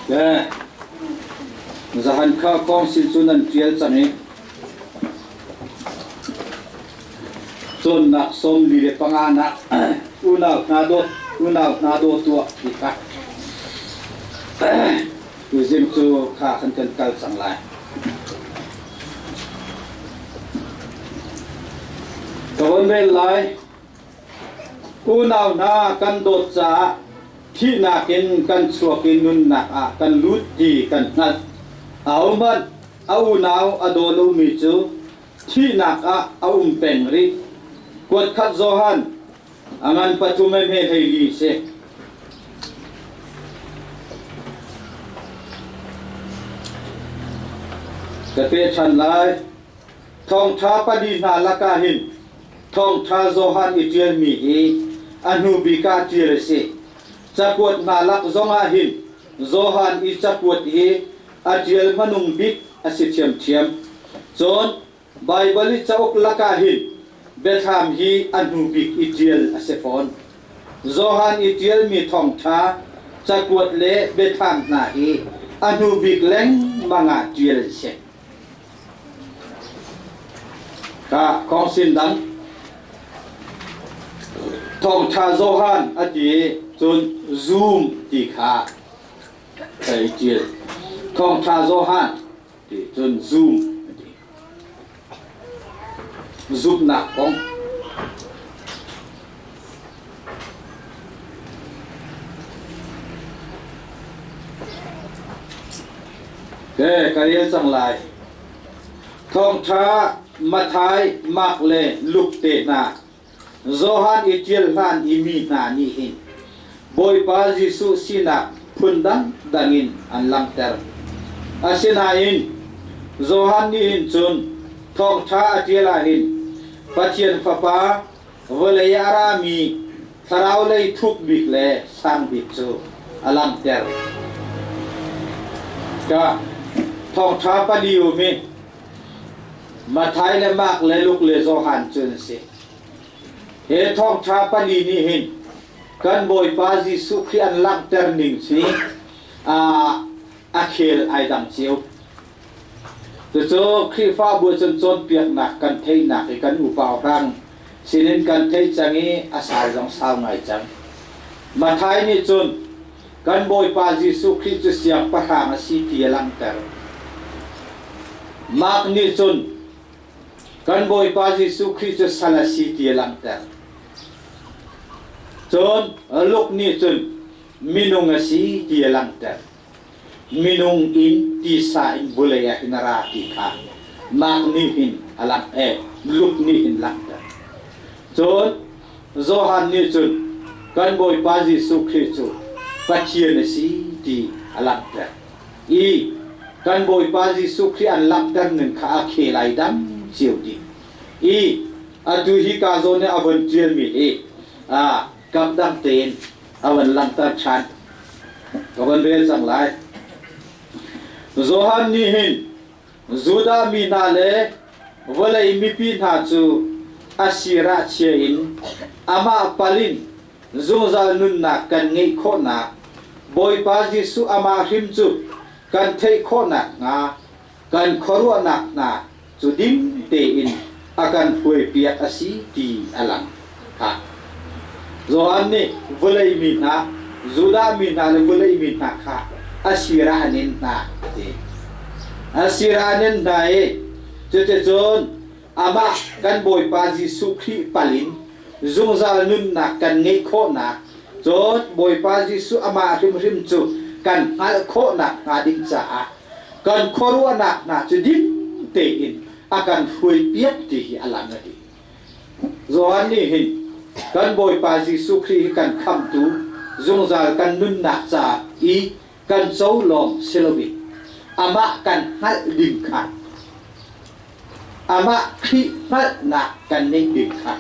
Le zahan kha kawngsil cu nan ṭial cang i cawnnak 45 nak unau hna dawt unau hna daw tuah ti kha tuzing cu kha kan kan kal cang lai. Ka von rel lai. Unau hna kan dawt caah thihnak in kan chuak i nunnak ah kan lut ti kan hngalh. Ahohmanh a unau a daw lomi cu thihnak ah a um peng rih. Kuatkhat Johan a ngan pathum he hme 14 si. Ka pe ṭhan lai. Thawngṭha pali hna lakah hin Thawngṭha Johan i ṭialmi hi a hnu bik ah ṭial a si. Cakuat hna lak zongah hin Johan i cakuat hi a ṭial hmanung bik a si ṭhiamṭhiam. Cun Baibal i cauk lakah hin Biathlam hi a hnu bik i ṭial a si fawn. Johan i ṭialmi thawngṭha cakuat le biathlam hna hi a hnu bik lengmang ah ṭial a si. Ka kongsin dang thawngṭha Johan a ti i cun zum ti kha ka i ṭial. Thawngṭha Johan ti cun zum a ti. Zumhnak kong. Ke ka rel cang lai. Thawngṭha Matthai, Mark le Luke te hna Johan i ṭial hlan i mi hna nih hin Bawipa Jesuh sinak phun dangdang in an langhter. Asinain Johan nih hin cun thawngṭha a ṭial ah hin Pathian Fapa vawlei a rami thlarau lei thuk bik le sang bik cu a langhter. Ka thawngṭha pali um i Matthai le Mark le Luke le Johan cu an si. Hi thawngṭha pali nih hin kan Bawipa Jesuh Khrih an langhter ning hi a khel ai dang cio. Cucu Khrihfabu cun cawnpiaknak kan theihnak i kan upa hrang sinin kan theih cang i a sau zong sau ngai cang. Matthai nih cun kan Bawipa Jesuh Khrih cu siangpahrang a si ti a langhter. Mark nih cun kan Bawipa Jesuh Khrih cu sal a si ti a langhter. Cun Luke nih cun minung a si ti a langhter. Minung in tisa in vulei ah hin a ra ti kha Mark nih hin a langh Luke nih hin langhter. Cun Johan nih cun kan Bawipa Jesuh Khrih cu Pathian a si ti a langhter. I kan Bawipa Jesuh Khrih an langhter ning kha a khel ai dang cio dih. I atu hi ka zawn i a von ṭialmi hi kam dang tein a van langhter ṭhan. Ka van rel cang lai. Johan nih hin Judah mi hna le vawlei mipi hna cu a sirah chia in amah pal in zungzal nunnak kan ngeih khawhnak Bawipa Jesuh amah hrim cu kan theih khawhnak hnga kan khuaruahnak hna cu ding tein a kan hruaipiak a si ti a lang. Ha. Johan nih vawlei mi hna, Judah mi hna le vawlei mi hna kha a sirah an in hna a ti. A sirah an in hna i cuticun amah kan Bawipa Jesuh Khrih pal in zungzal nunnak kan ngeih khawhnak cun Bawipa Jesuh amah hrimhrim cu kan hngalh khawhnak hnga ding caah kan khuaruahnak hna cu ding tein a kan hruaipiak ti hi a lang a ti. Johan nih hin kan Bawipa Jesuh Khrih hi kan khamhtu zungzal kan nunnak ca i kan co lawng si loin amah kan hngalh ding kha amah Khrih hngalhnak kan neih ding kha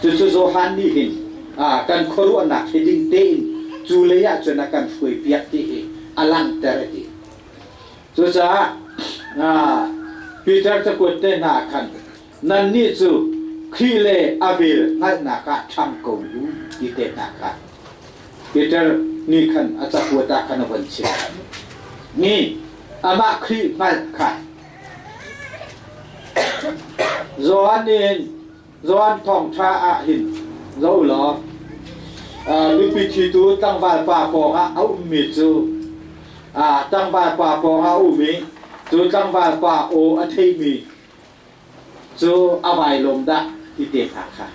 cucu Johan nih hin kan khuaruahnak hi ding tein cu lei ah cun a kan hruaipiak ti hi a langhter a ti. Cucaah Peter cakuat te hna ah khan nannih cu Khrih le a vel hngalhnak ah ṭhang ko u ti te hna kha. Peter nih khan a cakuat ah khan a von chim. Ni amah Khrih hngalh kha Johan nih Johan thawngṭha ah hin zoh law nupi ṭhitu tlangval pa pawngah a ummi cu tlangval pa pawngah a um i cu tlangval pa aw a theimi cu a vai lawm dah ti te hna kha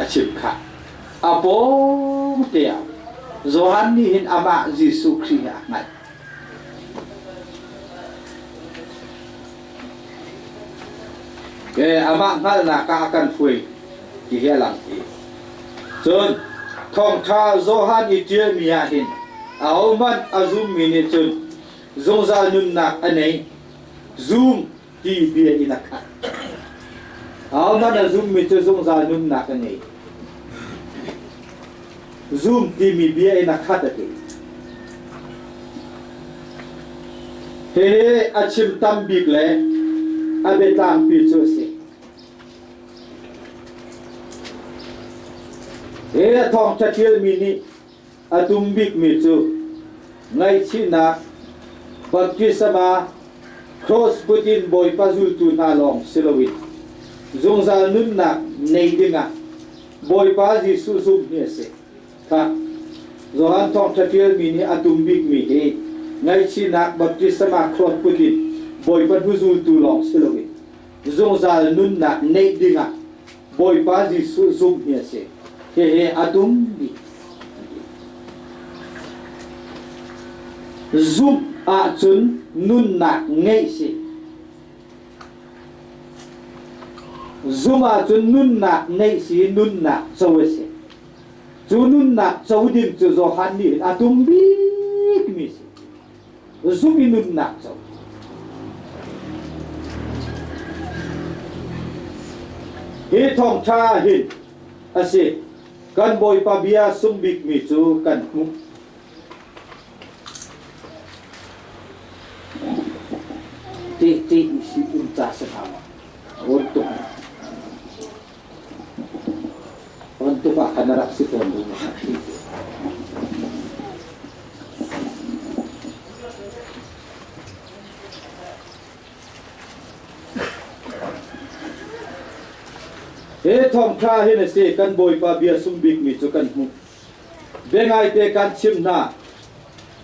a chim kha. A pawng te ah Johan nih hin amah Jesuh Khrih hi a hngalh. Amah hngalhnak ah a kan hruai ti hi a lang ti. Cun thawngṭha Johan i ṭialmi ah hin ahohmanh a zummi nih cun zungzal nunnak a nei. Zum ti bia in a khat. Ahohmanh a zummi cu zungzal nunnak a ngei. Zum timi bia in a khat a ti. Hihi a chim tam bik le a biatlangpi cu a si. Hi a thawngṭha ṭialmi nih a tum bikmi cu ngaihchihnak, baptisma, cross put in Bawipa zultu hna lawng si loin zungzal nunnak nei dingah Bawipa Jesuh zumh hi a si. Kha Johan thawngṭha ṭialmi nih a tum bikmi hi ngaihchihnak baptisma cross put in Bawipa hnuzultu lawng si loin zungzal nunnak neih dingah Bawipa Jesuh zumh hi a si. Hihi a tum bik. Zumh ahcun nunnak ngeih si. Zumh ahcun nunnak ngeih si, nunnak co a si. Cu nunnak co ding cu Johan nih hin a tum bikmi si. Zumh i nunnak co. Hi thawngṭha hin a si. Kan Bawipa bia sung bikmi cu kan hmuh. Tehte isi um ca si hna ma? On tuk. On tuk ah khan a rak si tawn ding ma? Hi thawngṭha hin a si kan Bawipa bia sung bikmi cu kan hmuh. Biangaite kan chimh hna,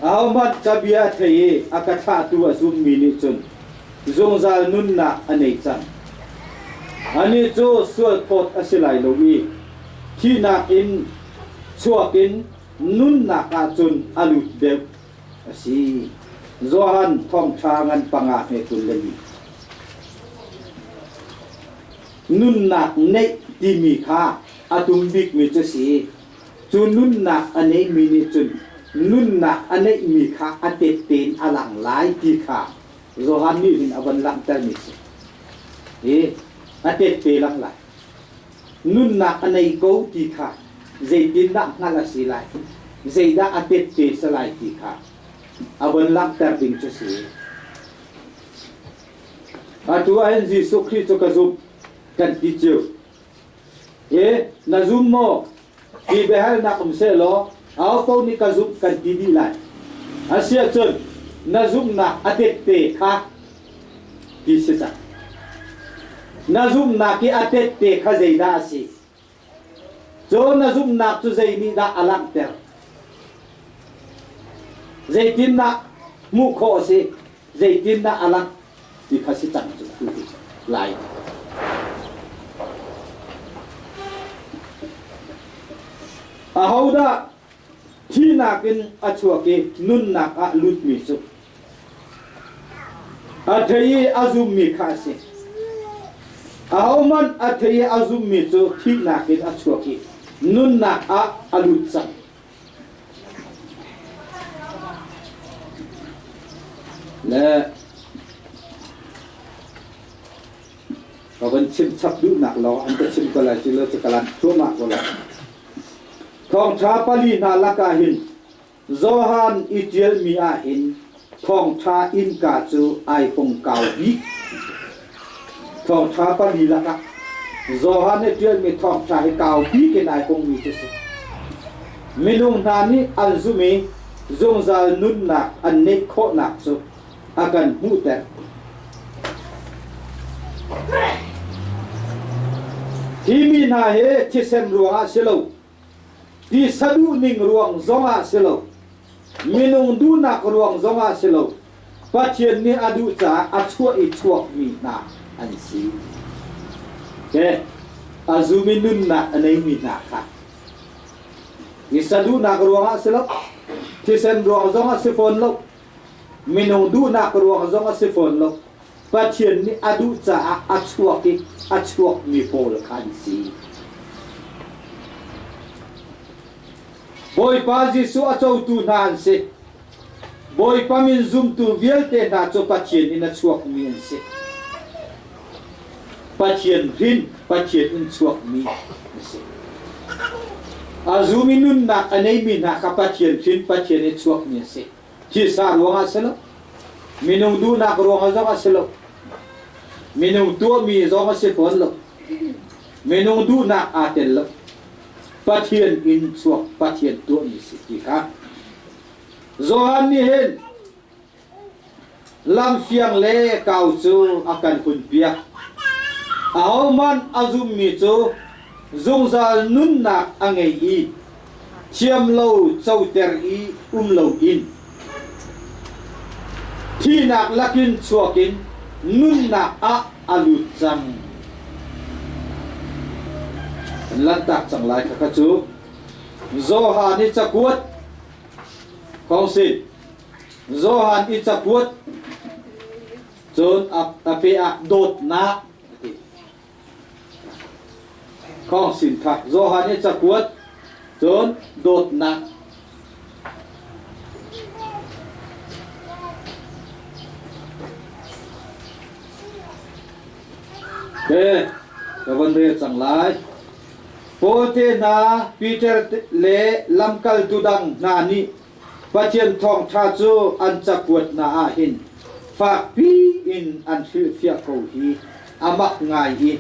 ahohmanh ka bia a thei i a ka thlahtu a zummi nih cun zungzal nunnak a nei cang. Anih cu sualphawt a si lai lo i thihnak in chuak in nunnak ah cun a lut deuh a si. Johan thawngṭha ngan panga he 24. Nunnak neih timi kha a tum bikmi cu si. Cu nunnak a neihmi nih cun nunnak a neihmi kha a tette in a lang lai ti kha Johan nih hin a von langhtermi si. Hi a tette lang lai. Nunnak a nei ko ti kha zeitindah hngalh a si lai, zeidah a tette si lai ti kha a von langhter ding cu si. Atu ahhin Jesuh Khrih cu ka zumh kan ti cio. E, na zum maw? Ti biahalnak um sehlaw aho paoh nih ka zumh kan ti dih lai. Asiahcun na zumhnak a tette kha ti si cang. Na zumhnak i a tette kha zeidah a si? Cun na zumhnak cu zei nih dah a langhter? Zeitindah hmuh khawh a si? Zeitindah a langh ti kha si cang cu tu lai. Ahodah thihnak in a chuak i nunnak ah lutmi cu a thei i a zummi kha a si. Ahohmanh a thei i a zummi cu thihnak in a chuak i nunnak ah a lut cang. Le ka van chim chap duhnak lawng an ka chim ko lai cu lo cu ka lan thluahmah ko lai. Thawngṭha pali hna lakah hin Johan i ṭialmi ah hin thawngṭha innka cu ai hung kau bik. Thawngṭha pali lakah Johan i ṭialmi thawngṭha hi kau bik in ai hungmi cu si. Minung hna nih an zumh i zungzal nunnak an neih khawhnak cu a kan hmuhter. Hi mi hna hi thisen ruangah si lo, tisa duhning ruang zongah si lo, minung duhnak ruang zongah si lo, Pathian nih a duh caah a chuah i chuakmi hna an si. Ke a zum i nunnak a neimi hna kha tisa duhnak ruangah si lo, thisen ruang zongah si fawn lo, minung duhnak ruang zong a si fawn lo. Pathian nih a duh caah a chuak i a chuakmi pawl kha an si. Bawipa Jesuh a cotu hna an si. Bawipa min zumtu vialte hna cu Pathian in a chuakmi an si. Pathian hrin, Pathian in chuakmi an si. A zum i nunnak a neimi hna kha Pathian hrin, Pathian i chuakmi an si. Thisa ruangah a si lo. Minung duhnak ruangah zong a si lo. Minung tuahmi zong a si fawn lo. Minung duhnak aa tel lo. Pathian in chuak Pathian tuahmi si ti kha Johan nih hin lamfiang le kau cu a kan hunpiak. Ahohmanh a zummi cu zungzal nunnak a ngei i thiam lo coter i um loin thihnak lakin chuak in nunnak ah a lut cang. Kan lanhtak cang lai khakha cu Johan i cakuat kong si Johan i cakuat cun a pe ah dawtnak a ti. Kong sin kha Johan i cakuat cun dawtnak Ke ka von rel cang lai. Paul te hna, Peter le lamkaltu dang hna nih Pathian thawngṭha cu an cakuat hna ah hin fakpi in an hrilhfiah ko hi a mak ngai i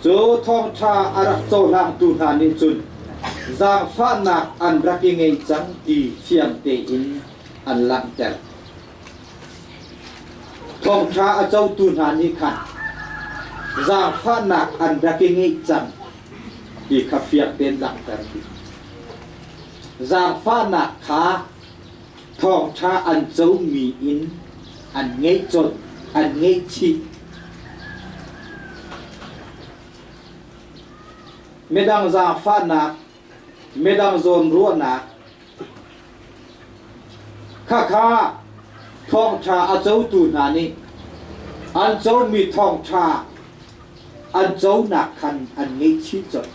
cu thawngṭha a rak cohlangtu hna nih cun zaangfahnak an rak i ngei cang ti fiang tein an langhter. Thawngṭha a cotu hna nih khan zaangfahnak an rak i ngeih cang ti kha fiang tein langhter. Zaangfahnak kha thawngṭha an comi in an ngeih colh, an ngeihchih. Midang zaangfahnak, midang zawnruahnak, khakha thawngṭha a cotu hna nih an comi thawngṭha an conak khan an ngeihchih colh.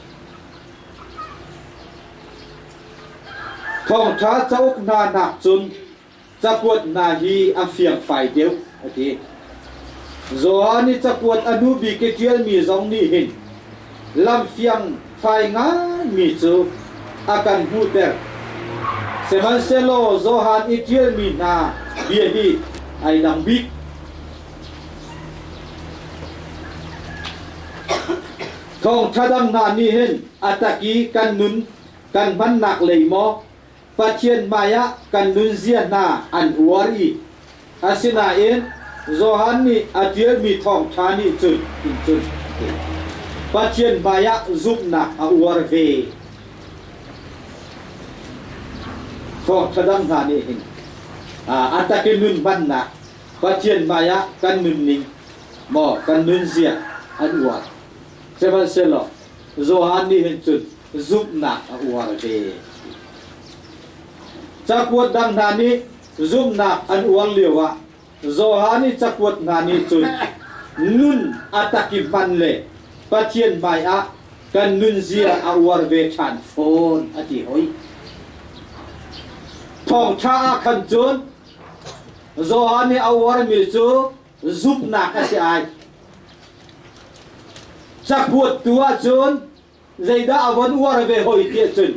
Thawngṭha cauk hna nakcun cakuat hna hi a fiangfai deuh, a ti. Johan i cakuat a hnu bik i ṭialmi zong nih hin lam fiangfai ngaimi cu a kan hmuhter. Sihmanhsehlaw Johan i ṭialmi hna bia hi ai dang bik. Thawngṭha dang hna nih hin a tak i kan nun kan hmannak lei maw Pathian hmaiah kan nunzia hna an uar i asinain Johan nih a ṭialmi thawngṭha nih cun in cun Pathian hmaiah zumhnak a uar ve. Thawngṭha dang hna nih hin a tak i nun hmannak Pathian hmaiah kan nunning maw kan nunzia an uar. Sihmanhsehlaw Johan nih hin cun zumhnak a uar ve. Cakuat dang hna nih zumhnak an uar lioah Johan i cakuat hna nih cun nun a tak i hman le Pathian hmaiah kan nunzia a uar ve ṭhan fawn a ti hoi. Thawngṭha ah khan cun Johan nih a uarmi cu zumhnak a si ai. Cakuat tu ahcun zeidah a von uar ve hoi tiah cun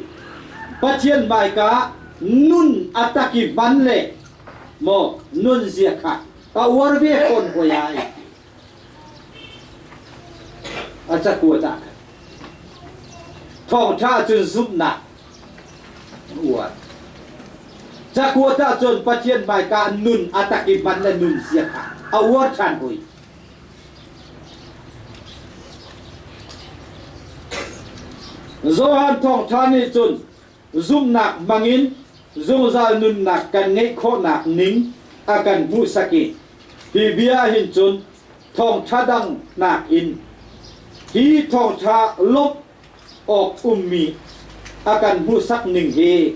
Pathian hmaika nun a tak i hman le maw nun zia kha a uar ve fawn hoi ai. A cakuat ah khan thawngṭha cun zumhnak. Uar. Cakuat ahcun Pathian hmaika nun a tak i hman le nun zia kha a uar ṭhan hoi. Johan thawngṭha nih cun zumhnak hmangin zungzal nunnak kan ngeih khawhnak ning a kan hmuhsak i hi bia hin cun thawngṭha dang nakin hi thawngṭha lawmh awk ummi a kan hmuhsak ning hi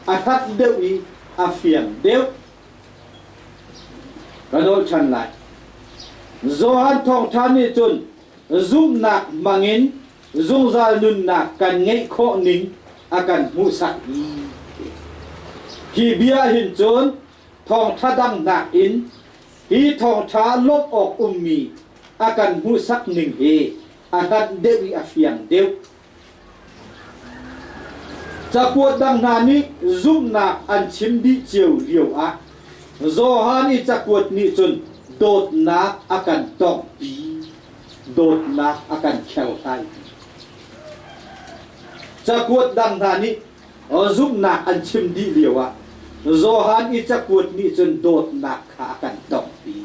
a hlat deuh i a fiang deuh. Ka nawl ṭhan lai. Johan thawngṭha nih cun zumhnak hmangin zungzal nunnak kan ngeih khawh ning a kan hmuhsak i hi bia hin cun thawngṭha dang nakin hi thawngṭha lawmh awk ummi a kan hmuhsak ning hi a hlat deuh i a fiang deuh. Cakuat dang hna nih zumhnak an chim dih cio lio ah Johan i cakuat nih cun dawtnak a kan tonghpi, dawtnak a kan kherhlaipi. Cakuat dang hna nih zumhnak an chim dih lio ah Johan i cakuat nih cun dawtnak kha a kan tonghpi.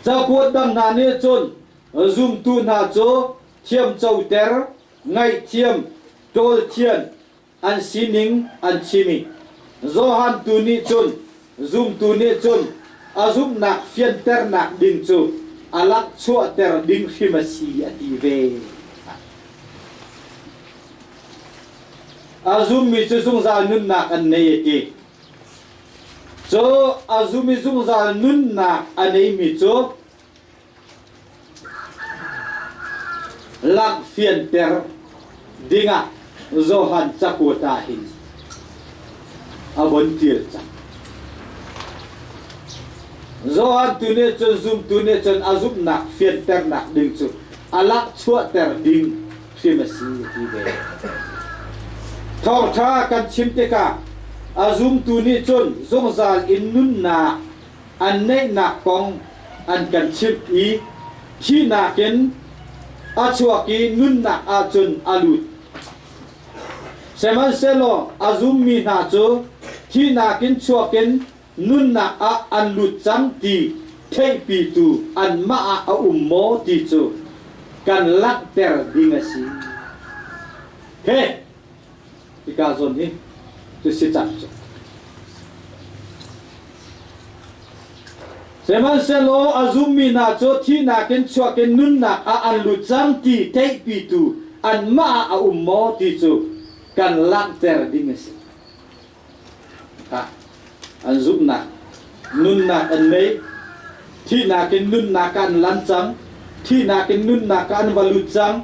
Cakuat dang hna nih cun zumtu hna cu thiamcoter, ngaihthiam, ṭawlthian an sining an chim i Johan tu nih cun zumtu nih cun a zumhnak fianternak ding cu a lakchuahter ding hrim a si a ti ve. A zummi cu zungzal nunnak an nei a ti. Cu a zum i zungzal nunnak a neimi cu langh fianter dingah Johan cakuat ah hin a von ṭial cang. Johan tu nih cun zumtu nih cun a zumhnak fianternak ding cu a lakchuahter ding hrim a si a ti ve. Thawngṭha kan chim tikah a zumtu nih cun zungzal in nunnak an neihnak kong an kan chimh i thihnak in a chuak i nunnak ahcun a lut. Sihmanhsehlaw a zummi hna cu thihnak in chuak in nunnak ah an lut cang ti theihpitu anmah ah a um maw ti cu kan langhter ding a si. He, hika zawn hi cu si cang cu. Sihmanhsehlaw a zummi hna cu thihnak in chuak in nunnak ah an lut cang ti theihpitu anmah ah a um maw ti cu kan langhter ding a si. An zumhnak, nunnak an nei. Thihnak in nunnak ah an lan cang. Thihnak in nunnak ah an va lut cang.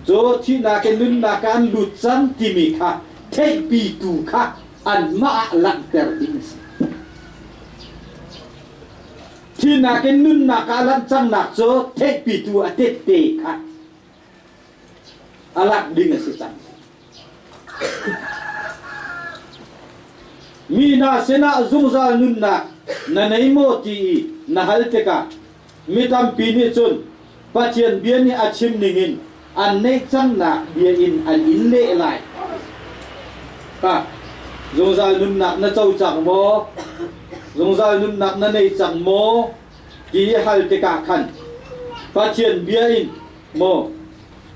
Cu thihnak in nunnak ah an lut cang timi kha theihpitu kha anmah ah langhter ding a si. Thihnak in nunnak ah lanh cangnak cu theihpitu a tette kha a lak ding a si cang. Mi hna sinah zungzal nunnak na nei maw ti i na hal tikah mi tampi nih cun Pathian bia nih a chim ningin an neih cangnak bia in an in leh lai. Ka zungzal nunnak na co cang maw? Zungzal nunnak na nei cang maw? Ti i hal tikah khan Pathian bia in maw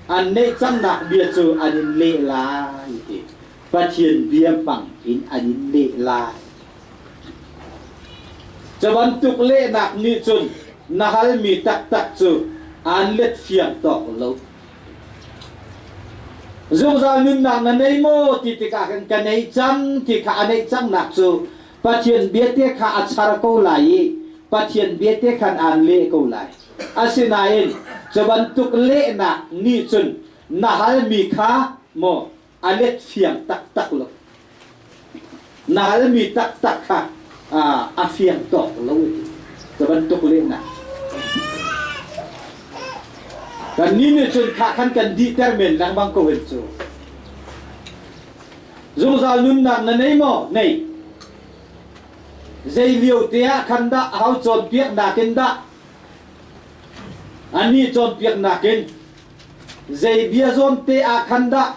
an neih cangnak bia cu an in leh lai ti Pathian bia hmang in an in leh lai. Cu bantuk lehnak nih cun na halmi taktak cu aan let fiang tawk lo. Zungzal nunnak na nei maw ti tikah khan ka nei cang ti kha a neih cangnak cu Pathian biate kha a char ko lai i Pathian biate khan aan leh ko lai. Asinain cu bantuk lehnak nih cun na halmi kha maw a let fiang taktak lo. Na halmi taktak kha a fiang tawk lo ti. Cu bantuk lehnak. Kannih nih cun kha khan kan dihter men lengmang ko hen cu. Zungzal nunnak na nei maw? Nei. Zei lio te ah khan dah aho cawnpiaknak in dah? Annih cawnpiaknak in zei bia zawn te ah khan dah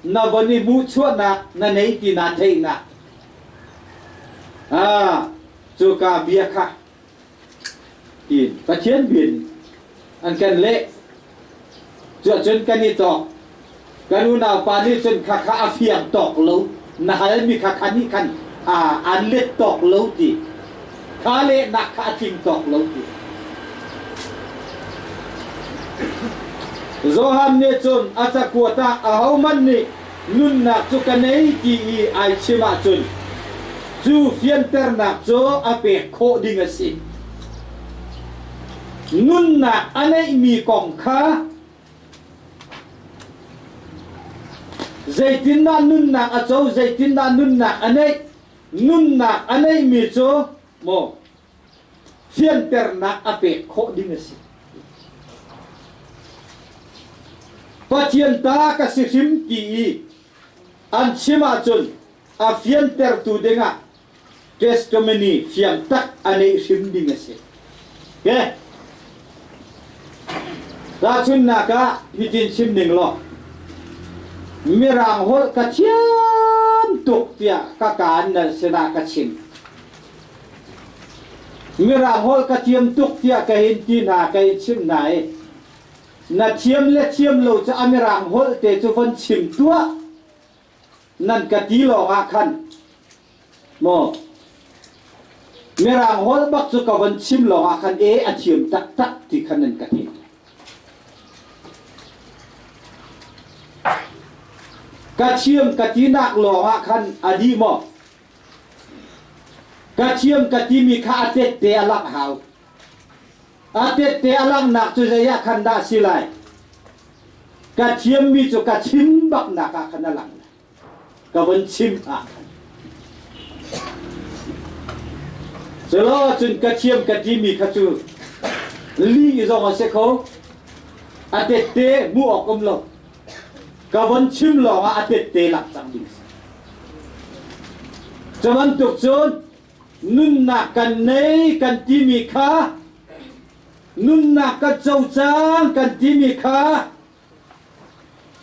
na von i hmuhchuahnak na nei ti naa theihnak. Ah, cuka bia kha tiin Pathian bin an kan leh. Cuahcun kan i tawk. Kan unau pa nih cun khakha a fiang tawk lo. Na halmi khakha nih khan an let tawk lo ti. Kha lehnak kha a tling tawk lo ti. Johan nih cun a cakuat ah ahohmanh nih nunnak cu ka nei ti i ai chim ahcun cu fianternak cu a pek khawh ding a si. Nunnak a neihmi kong kha zeitindah nunnak a co, zeitindah nunnak a neih, nunnak a neihmi cu maw fianternak a pek khawh ding a si. Pathian ta ka si hrim ti i an chim ahcun a fiantertu dingah testimony fiang tak a neih hrim ding a si. Okay. Tahchunhnak ah hitin chim ning law Mirang holh ka thiam tuk tiah ka kaan nan sinah ka chim. Mirang holh ka thiam tuk tiah ka hin ti hna ka hin chim hna i na thiam le thiam lo cu a mirang holh te cu von chim tuah nan ka ti lawng ah khan maw Mirang holh bak cu ka von chim lawng ah khan e a thiam taktak ti khan nan ka ti. Ka thiam ka tinak lawng ah khan a dih maw? Ka thiam ka timi kha a tette a langh hau. A tette a langhnak cu zei ah khan dah si lai? Ka thiammi cu ka chim baknak ah khan a lang lai. Ka von chim ah khan. Culo ahcun ka thiam ka timi kha cu lih zong a si kho. A tette hmuh awk um lo. Ka von chim lawng ah a tette lak cang ding si. Cu bantuk cun nunnak kan nei kan timi kha nunnak kan co cang kan timi kha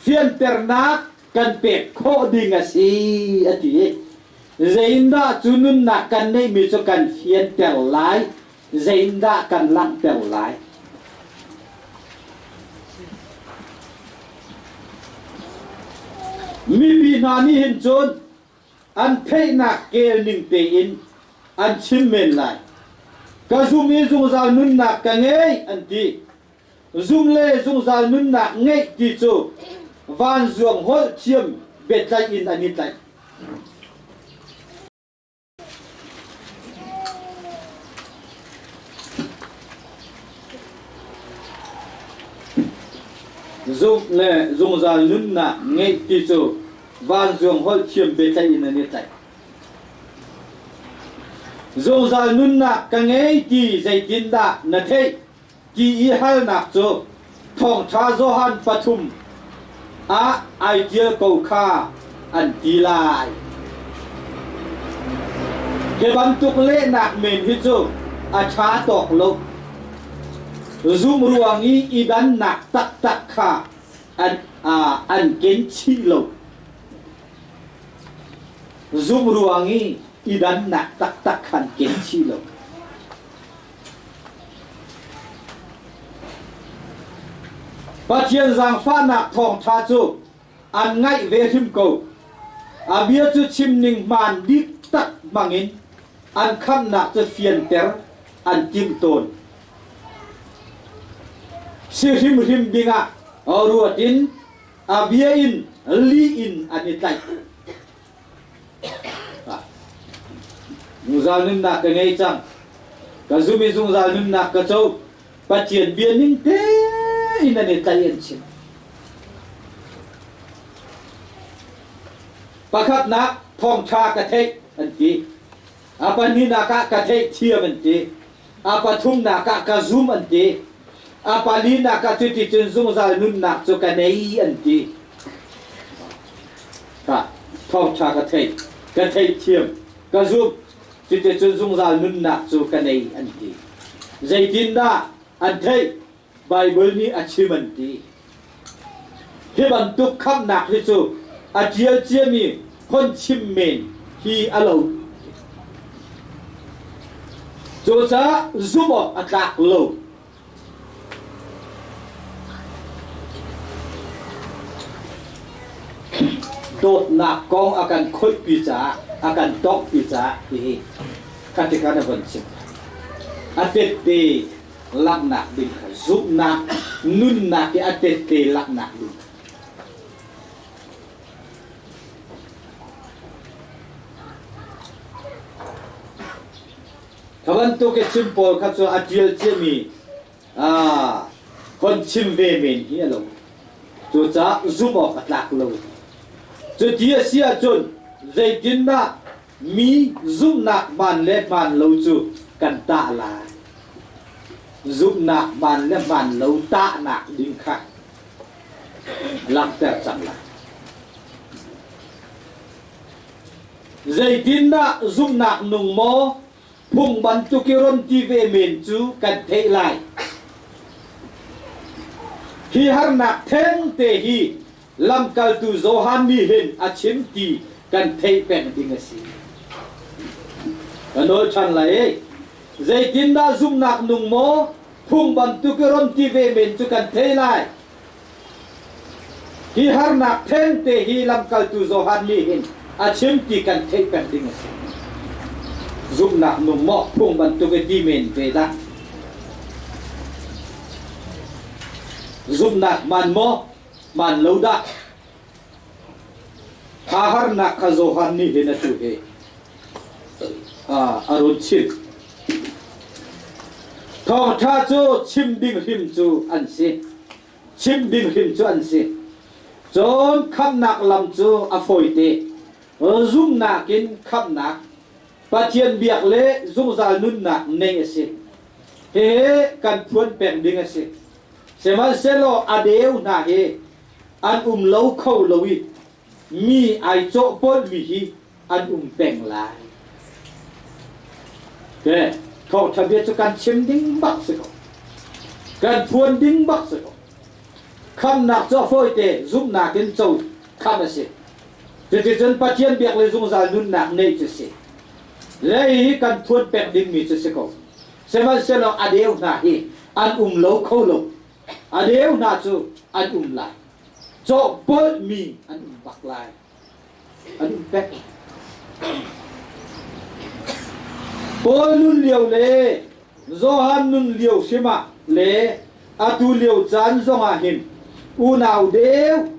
fianternak kan pek khawh ding a si a ti. Zeindah cu nunnak kan neihmi cu kan fianter lai, zeindah kan langhter lai. Mipi hna nih hin cun an theihnak kel ning tein an chim men lai. Ka zum i zungzal nunnak ka ngei an ti. Zum le zungzal nunnak ngeih ti cu vanzuang holh thiam biatlaih in an i tlaih. Zumh le zungzal nunnak ngeih ti cu vanzuang holh thiam biatlaih in an i tlaih. Zungzal nunnak ka ngei ti zeitindah na theih ti i halnak cu Thawngṭha Johan pathum ah ai ṭial ko kha an ti lai. Hi bantuk lehnak men hi cu a ṭha tawk lo. Zum ruang i i dannak taktak kha an, an ken chih lo. Zum ruang i i dannak taktak kha an ken chih lo. Pathian zaangfahnak thawngṭha cu an ngaih ve hrim ko. A bia cu chim ning hmaan bik tak hmangin an khamhnak cu fianter an timh tawn. Si hrimhrim dingah ruat in a bia in lih in an i tlaih. Zungzal nunnak ka ngei cang. Ka zum i zungzal nunnak ka co. Pathian bia ning tein an i tlaih an chim. Pakhatnak thawngṭha ka theih an ti. A pahnihnak ah ka theih thiam an ti. A pathumnak ah ka zum an ti. A palinak ah cuticun zungzal nunnak cu ka nei an ti. Ka thawngṭha ka theih, ka theihthiam, ka zumh, cuticun zungzal nunnak cu ka nei an ti. Zeitindah an theih? Baibal nih a chim an ti. Hi bantuk khamhnak hi cu a ṭial ciami hon chim men hi a lo. Cucaah zumh awk a tlak lo. Dawtnak kong a kan khoihpi caah, a kan tonghpi caah hihi kha tikhan a von chim. A tette langhnak ding kha zumhnak nunnak i a tette langhnak ding kha bantuk i chim pawl kha cu a ṭial ciami hon chim ve men hi a lo. Cucaah zumh awk a tlak lo. Cuti a si ahcun zeitindah mi zumhnak hmaan le hmaan lo cu kan tah lai? Zumhnak hmaan le hmaan lo tahnak ding kha langhter cang lai. Zeitindah zumhnak nung maw phung bantuk i ron ti ve men cu kan theih lai? Hi harnak thengte hi lamkaltu Johan nih hin a chim ti kan theih peng ding a si. Ka nawl ṭhan lai ei. Zeitindah zumhnak nung maw phung bantuk i ron ti ve men cu kan thei lai? Hi harnak thengte hi lamkaltu Johan nih hin a chim ti kan theih peng ding a si. Zumhnak nung maw phung bantuk i ti men ve dah? Zumhnak man maw man lo dah? Kha harnak kha Johan nih hin atu hi a run chim. Thawngṭha cu chim ding hrim cu an si. Chim ding hrim cu an si. Cun khamhnak lam cu a fawite. Zumhnak in khamhnak, Pathian biak le zungzal nunnak neih a si. Hihi kan phuan peng ding a si. Sihmanhsehlaw a deu hna hi an um lo kho lo i mi ai cawhpawlhmi hi an um peng lai. Ke thawngṭha bia cu kan chim ding bak si ko. Kan phuan ding bak si ko. Khamnak cu a fawite zumhnak in co khamh a si. Cuticun Pathian biak le zungzal nunnak neih cu si. Le hi kan phuan pek dingmi cu si ko. Sihmanhsehlaw a deu hna hi an um lo kho lo. A deu hna cu an um lai. Cawhpawlhmi an um bak lai. An um pek. Paul nun lio le Johan nun lio hrim ah le atu lio caan zongah hin unau deu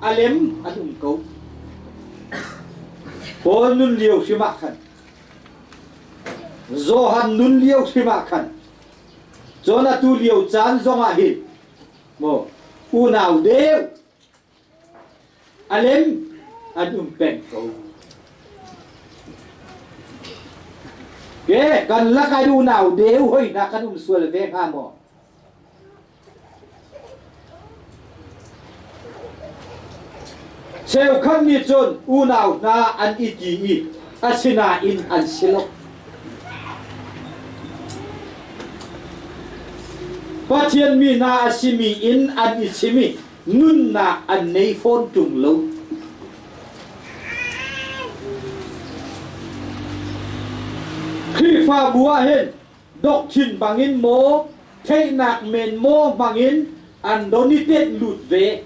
a lem an um ko. Paul nun lio hrim ah khan Johan nun lio hrim ah khan cun atu lio caan zongah hin maw unau deu a lem an um peng ko. Ke kan lakah unau deu hoi hna kan um sual ve hnga maw? Cheukhat nih cun unau hna an i ti i asinain an si lo. Pathian mi hna a simi in an i chim i nunnak an nei fawn ṭung lo. Khrihfabu ah hin dokthin bangin maw theihnak men maw hmangin an don i tenh lut ve.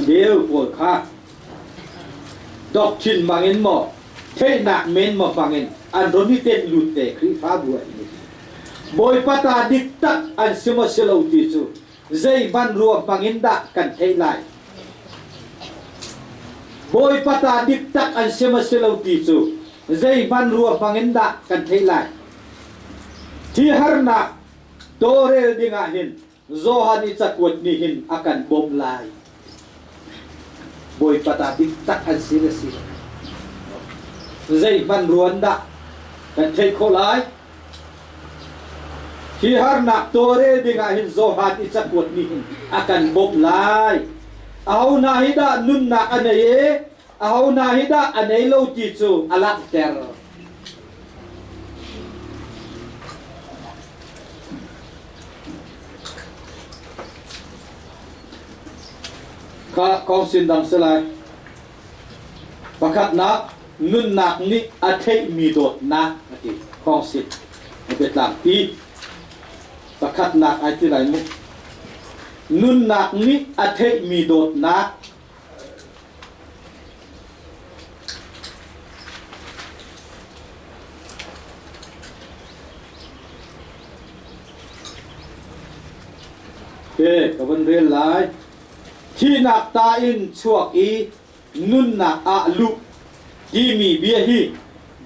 Deu pawl kha dokthin bangin maw theihnak men maw hmangin an ron i tenh lut ve Khrihfabu ah hin. Bawipa ta dik tak an si maw si lo ti cu zei hmanrua hmangin dah kan theih lai? Bawipa ta dik tak an si maw si lo ti cu zei hmanrua hmangin dah kan theih lai? Hi harnak tawlrel dingah hin Johan i cakuat nih hin a kan bawmh lai. Bawipa ta dik tak an si le si lo. Zei hmanrua dah kan theih khawh lai? Hi harnak tawlrel dingah hin Johan i cakuat nih hin a kan bawmh lai. Aho hna hi dah nunnak a nei i aho hna hi dah a nei lo ti cu a langhter. Kha kong sin dang si lai. Pakhatnak, nunnak nih a theihmi dawtnak a ti. Kong sin a biatlangpi. Pakhatnak ai ti lai mu. Nunnak nih a theihmi dawtnak. Ke ka van rel lai. Thihnak ta in chuak i nunnak ah luh timi bia hi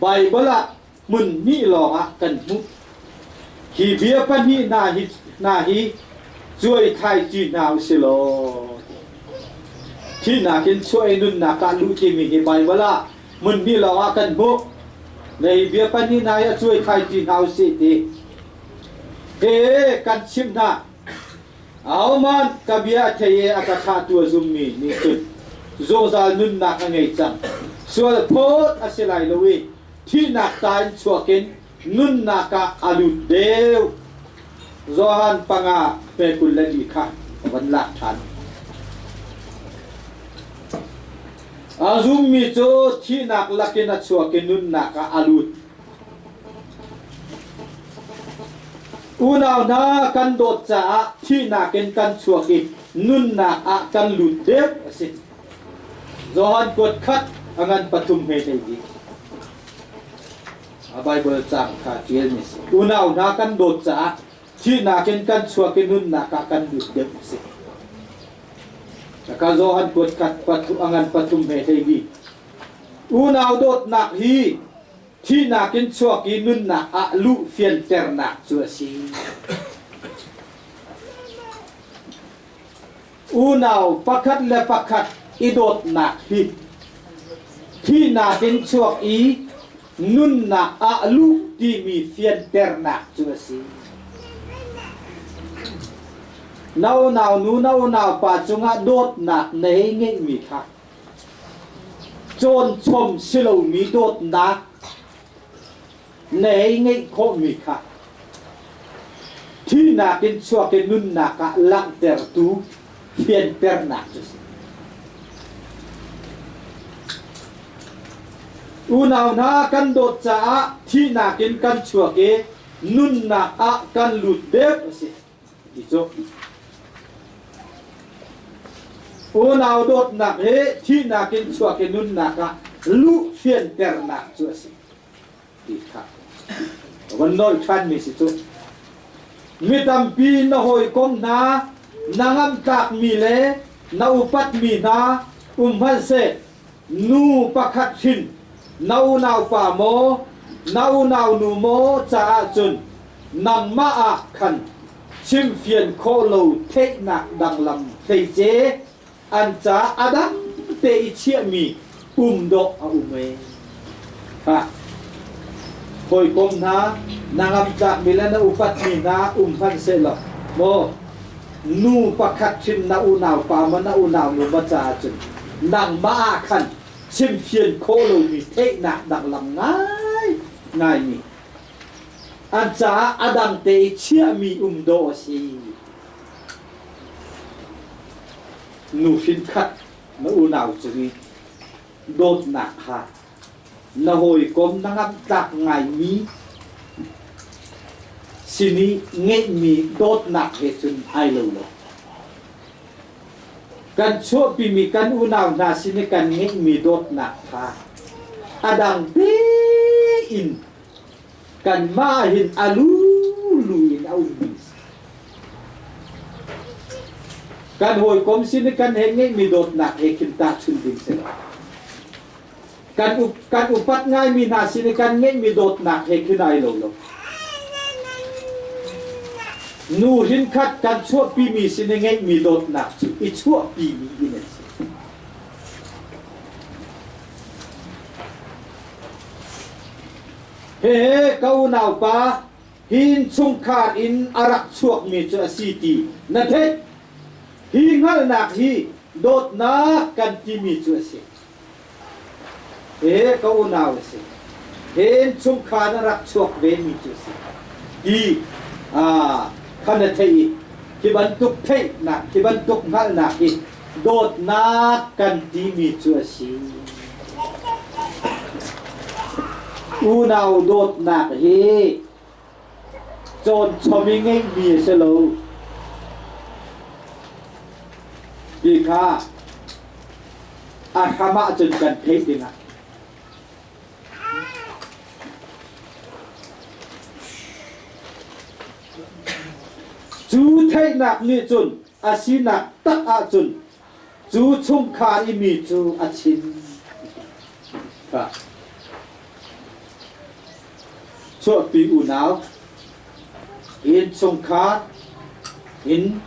Baibal ah hmun hnih lawngah kan hmuh. Hi bia pahnih hna hi, hna hi cuai thai ci hna u si law thihnak in chuah i nunnak ah luh timi hi Baibal ah hmun hnih lawngah kan hmuh. Na hi bia pahnih hna hi a cuai thai ci hna u sih ti. He kan chimh hna. Ahohmanh ka bia a thei i a ka thlahtu a zummi nih cun zungzal nunnak a ngei cang. Sual phawt a si lai lo i thihnak ta in chuak in nunnak ah a lut deuh. Johan panga pe 24 kha ka van lak ṭhan. A zummi cu thihnak lakin a chuak i nunnak ah a lut. Unau hna kan dawt caah thihnak in kan chuak i nunnak ah kan lut deuh a si. Johan kuat khat a ngan pathum he nei dih. A Bible caang kha ṭialmi a si. Unau hna kan dawt caah thihnak in kan chuak i nunnak ah kan lut deuh a si. Ka Johan kuat khat a ngan pathum he hlei dih. Unau dawtnak hi thihnak in chuak i nunnak ah luh fianternak cu a si. Unau pakhat le pakhat i dawtnak hi thihnak in chuak i nunnak ah luh timi fianternak cu a si. Na unau nu na unau pa cungah dawtnak na hei ngeihmi kha Cawnchom si lomi dawtnak na hei ngeih khawhmi kha thihnak in chuak i nunnak ah langhtertu fianternak cu a si. Unau hna kan dawt caah thihnak in kan chuak i nunnak ah kan lut deuh a si. Ti cu unau dawtnak hi thihnak in chuak i nunnak ah luh fianternak cu a si ti kha van nawl ṭhanmi si cu mi tampi na hawikom hna na ngamhtlakmi le na upatmi hna um hmanhseh nu pakhat hrin na unaupa maw na unaunu maw caah cun nangmah ah khan chimfian khawh lo theihnak danglam hleice an ca a dang te i chiahmi um dawh a um ee. Ha. Hawikom hna na ngamtlakmi le na upatmi hna um hmanh sehlaw maw nu pakhat hrim na unaupa maw na unaunu maw caah cun nangmah ah khan chimfian khawh lomi theihnak danglam ngai ngaimi an caah a dang te i chiahmi um dawh a si. Nu hrin khat na unau cung i dawtnak kha na hawikom na ngamhtlak ngaimi sin i ngeihmi dawtnak he cun ai lo lo. Kan chuahpimi kan unau hna sin i kan ngeihmi dawtnak kha a dang tein kanmah hin a lulu in a ummi kan hawikom sin i kan he ngeihmi dawtnak he khin tahchun ding si lo. Kan up, kan upat ngaimi hna sin i kan ngeihmi dawtnak he khin ai lo lo. Nu hrinkhat kan chuahpimi sin i ngeihmi dawtnak cu i chuahpimi in an si. Hehe ka unaupa hi innchungkhar in a rak chuakmi cu a si ti na theih. Hi hngalhnak hi Dawtnak kan timi cu a si. He ka unau a si. He innchungkhar na rak chuak ve mi cu a si. Ti kha na theih i hi bantuk theihnak, hi bantuk hngalhnak hi dawtnak kan timi cu a si. Unau dawtnak hi cawnchom i ngeihmi a si lo ti kha a hram ahcun kan theih dingah cu theihnak nih cun a sinak tak ahcun cu chungkhar i mi cu a chim. Chuahpi unau, innchungkhar in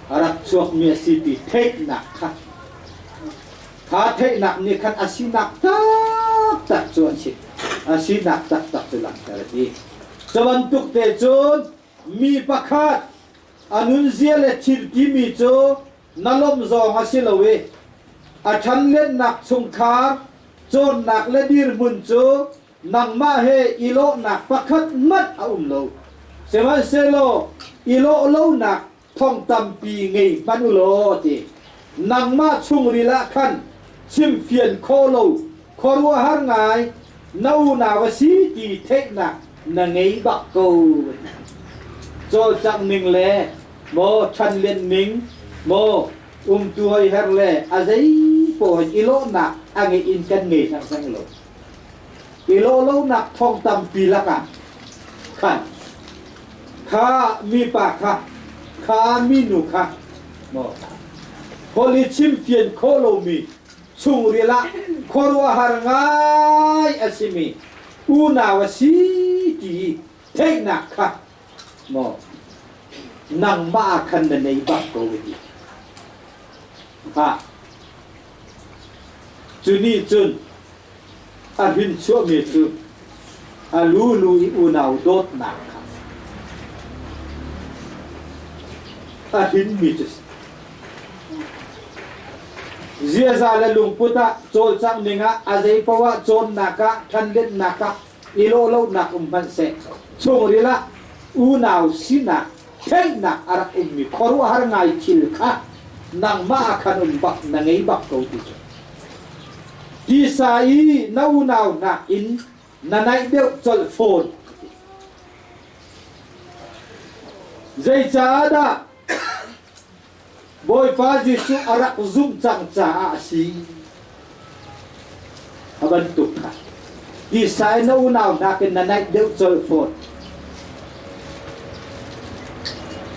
a rak chuakmi a si ti theihnak kha kha theihnak nih khan a sinak taktak cu a chim. A sinak taktak cu langhter a ti. Cu bantuk te cun mi pakhat a nunzia le thil timi cu na lawmh zong a si lo i a ṭhanlennak chungkhar cawnnak le dirhmun cu nangmah he i lawhnak pakhat hmanh a um lo. Sihmanhsehlaw i lawh lonak thong tampi ngei hmanh u law ti nangmah chungril ah khan chimfian khawh lo khuaruahhar ngai na unau a si ti theihnak na ngei bak ko. Cawlcangh ning le maw ṭhanlen ning maw umtu hoiher le a zei paoh i lawhnak a ngeih in kan ngei theng lo. I lawh lonak thong tampi lakah khan kha mipa kha kha minu kha maw holh i chimfian khawh lomi chungril ah khuaruahhar ngai a simi unau a si ti theihnak kha maw nangmah ah khan na nei bak ko ti ha cu nih cun a hrin chuahmi cu a lulu i unau dawtnak kha a hrinmi cu ziaza le lungput ah cawlcangh ning ah a zei paoh ah cawnnak ah ṭhanlennak ah i lawhlonak um hmanh seh chungril ah unau sinak theihnak a rak ummi khuaruahhar ngai thil kha nangmah ah khan um bak na ngei bak ko ti cu tisa i na unau nakin na naih deuh colh fawn. Zeicahdah Bawipa Jesuh a rak zumh cang caah a si? A bantuk kha. Tisa i na unau nakin na naih deuh colh fawn.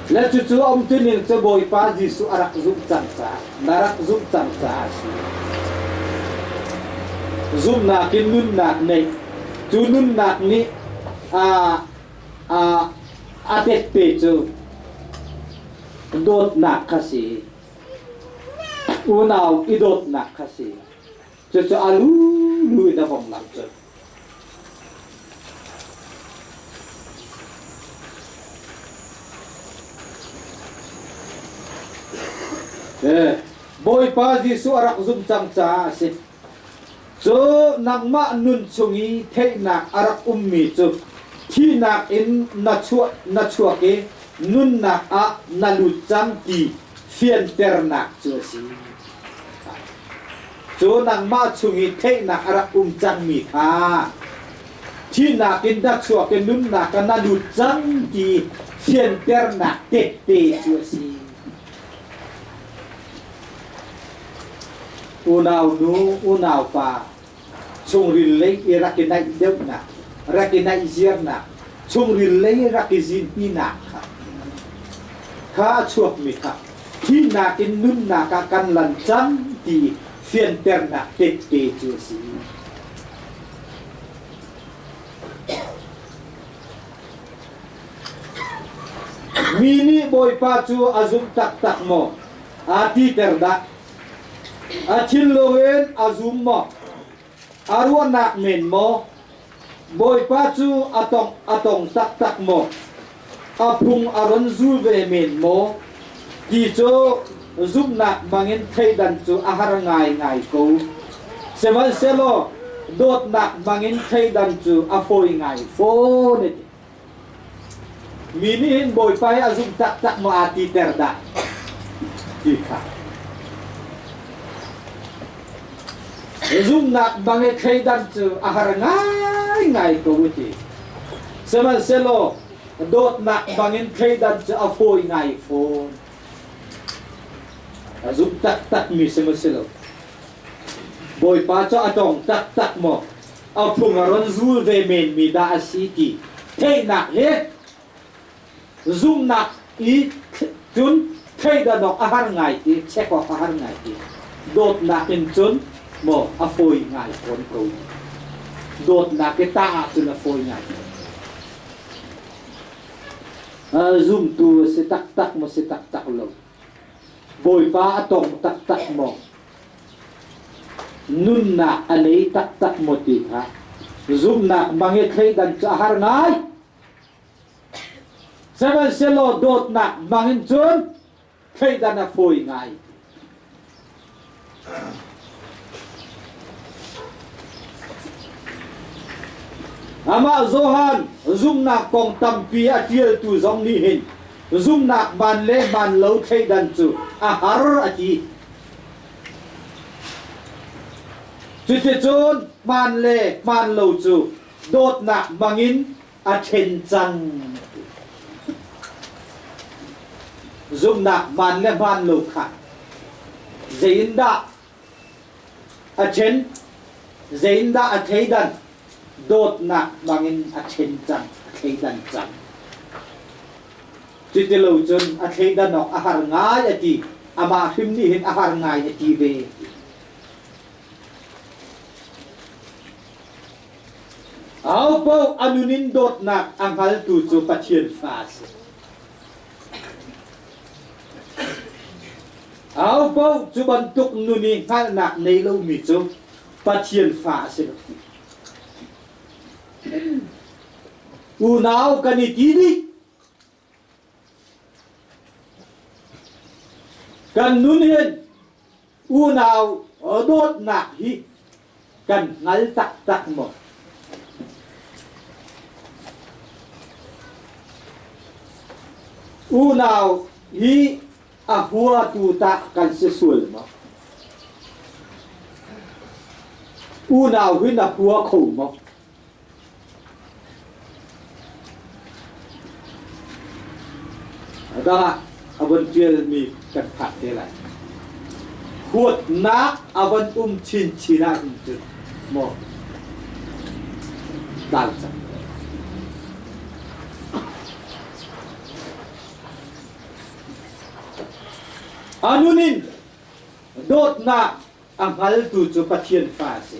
Le cucu a umtuning cu Bawipa Jesuh a rak zumh cang caah, na rak zumh cang caah a si. Zumhnak in nunnak neih. Cu nunnak nih a a a tette cu dawtnak kha si. Unau i dawtnak kha si. Cucu a lulu in a vong lang cu. Bawipa Jesuh a rak zumh cang caah a si. Cu nangmah nun chung i theihnak a rak ummi cu thihnak in na chuah na chuak i nunnak ah na lut cang ti fianternak cu a si. Cu nangmah chung i theihnak a rak um cangmi kha thihnak in na chuak i nunnak ah na lut cang ti fianternak tehte cu a si. Unau nu, unau pa, chungril lei i rak i naih deuhnak, rak i naih ziarnak, chungril lei rak i zinpinak kha kha a chuakmi kha thihnak in nunnak ah kan lan cang ti fianternak tehte cu a si. Mi nih Bawipa cu a zumh taktak maw? Aa titer dah? A thinlung in a zum maw? A ruahnak men maw? Bawipa cu a tong a tong taktak maw? A phung a run zul ve men maw? Ti cu zumhnak bangin thleidan cu a har ngaingai ko. Sihmanhsehlaw dawtnak bangin thleidan cu a fawi ngai fawn a ti. Mi nih hin Bawipa hi a zumh taktak maw aa titer dah ti kha. Zumhnak bang i thleidan cu a har ngaingai ko a ti. Sihmanhsehlaw dawtnak bangin thleidan cu a fawi ngai fawn. A zumh taktak mi si maw si lo? Bawipa cu a tong taktak maw? A phung a ron zul ve menmi dah a si ti theihnak he zumhnak i cun thleidan awk a har ngai ti, check awk a har ngai ti. Dawtnak in cun maw a fawi ngai fawn ko. Dawtnak i tah ahcun a fawi ngai. Zumtu a si taktak maw si taktak lo? Bawipa a tong taktak maw? Nunnak a nei taktak maw ti kha zumhnak bang i thleidan cu a har ngai. Sihmanhsehlaw dawtnak bang in cun thleidan a fawi ngai. Amah Johan zumhnak kong tampi a ṭialtu zong nih hin zumhnak ban le ban lo thleidan cu a har a ti. Cuticun hmaan le hmaan lo cu dawtnak bangin a ṭhen cang. Zumhnak hmaan le hmaan lo kha zeiindah a ṭhen, zeiindah a thleidan? Dawtnak bangin a ṭhen cang, a thleidan cang. Cuti lo cun a thleidan awk a har ngai a ti. Amah hrim nih hin a har ngai a ti ve. Ahopaoh a nun in dawtnak a hngaltu cu Pathian fa a si. Ahopaoh cu bantuk nun i hngalhnak nei lomi cu Pathian fa a si lo. Unau kan i ti dih. Kan nun hin unau dawtnak hi kan hngal taktak maw? Unau hi a huatu tah kan si sual maw? Unau hi na hua kho maw? A dang ah a von ṭialmi kan phak te lai. Huatnak a von um chinchin ahhin cun maw tlau cang. A nun in dawtnak a hngaltu cu Pathian fa a si.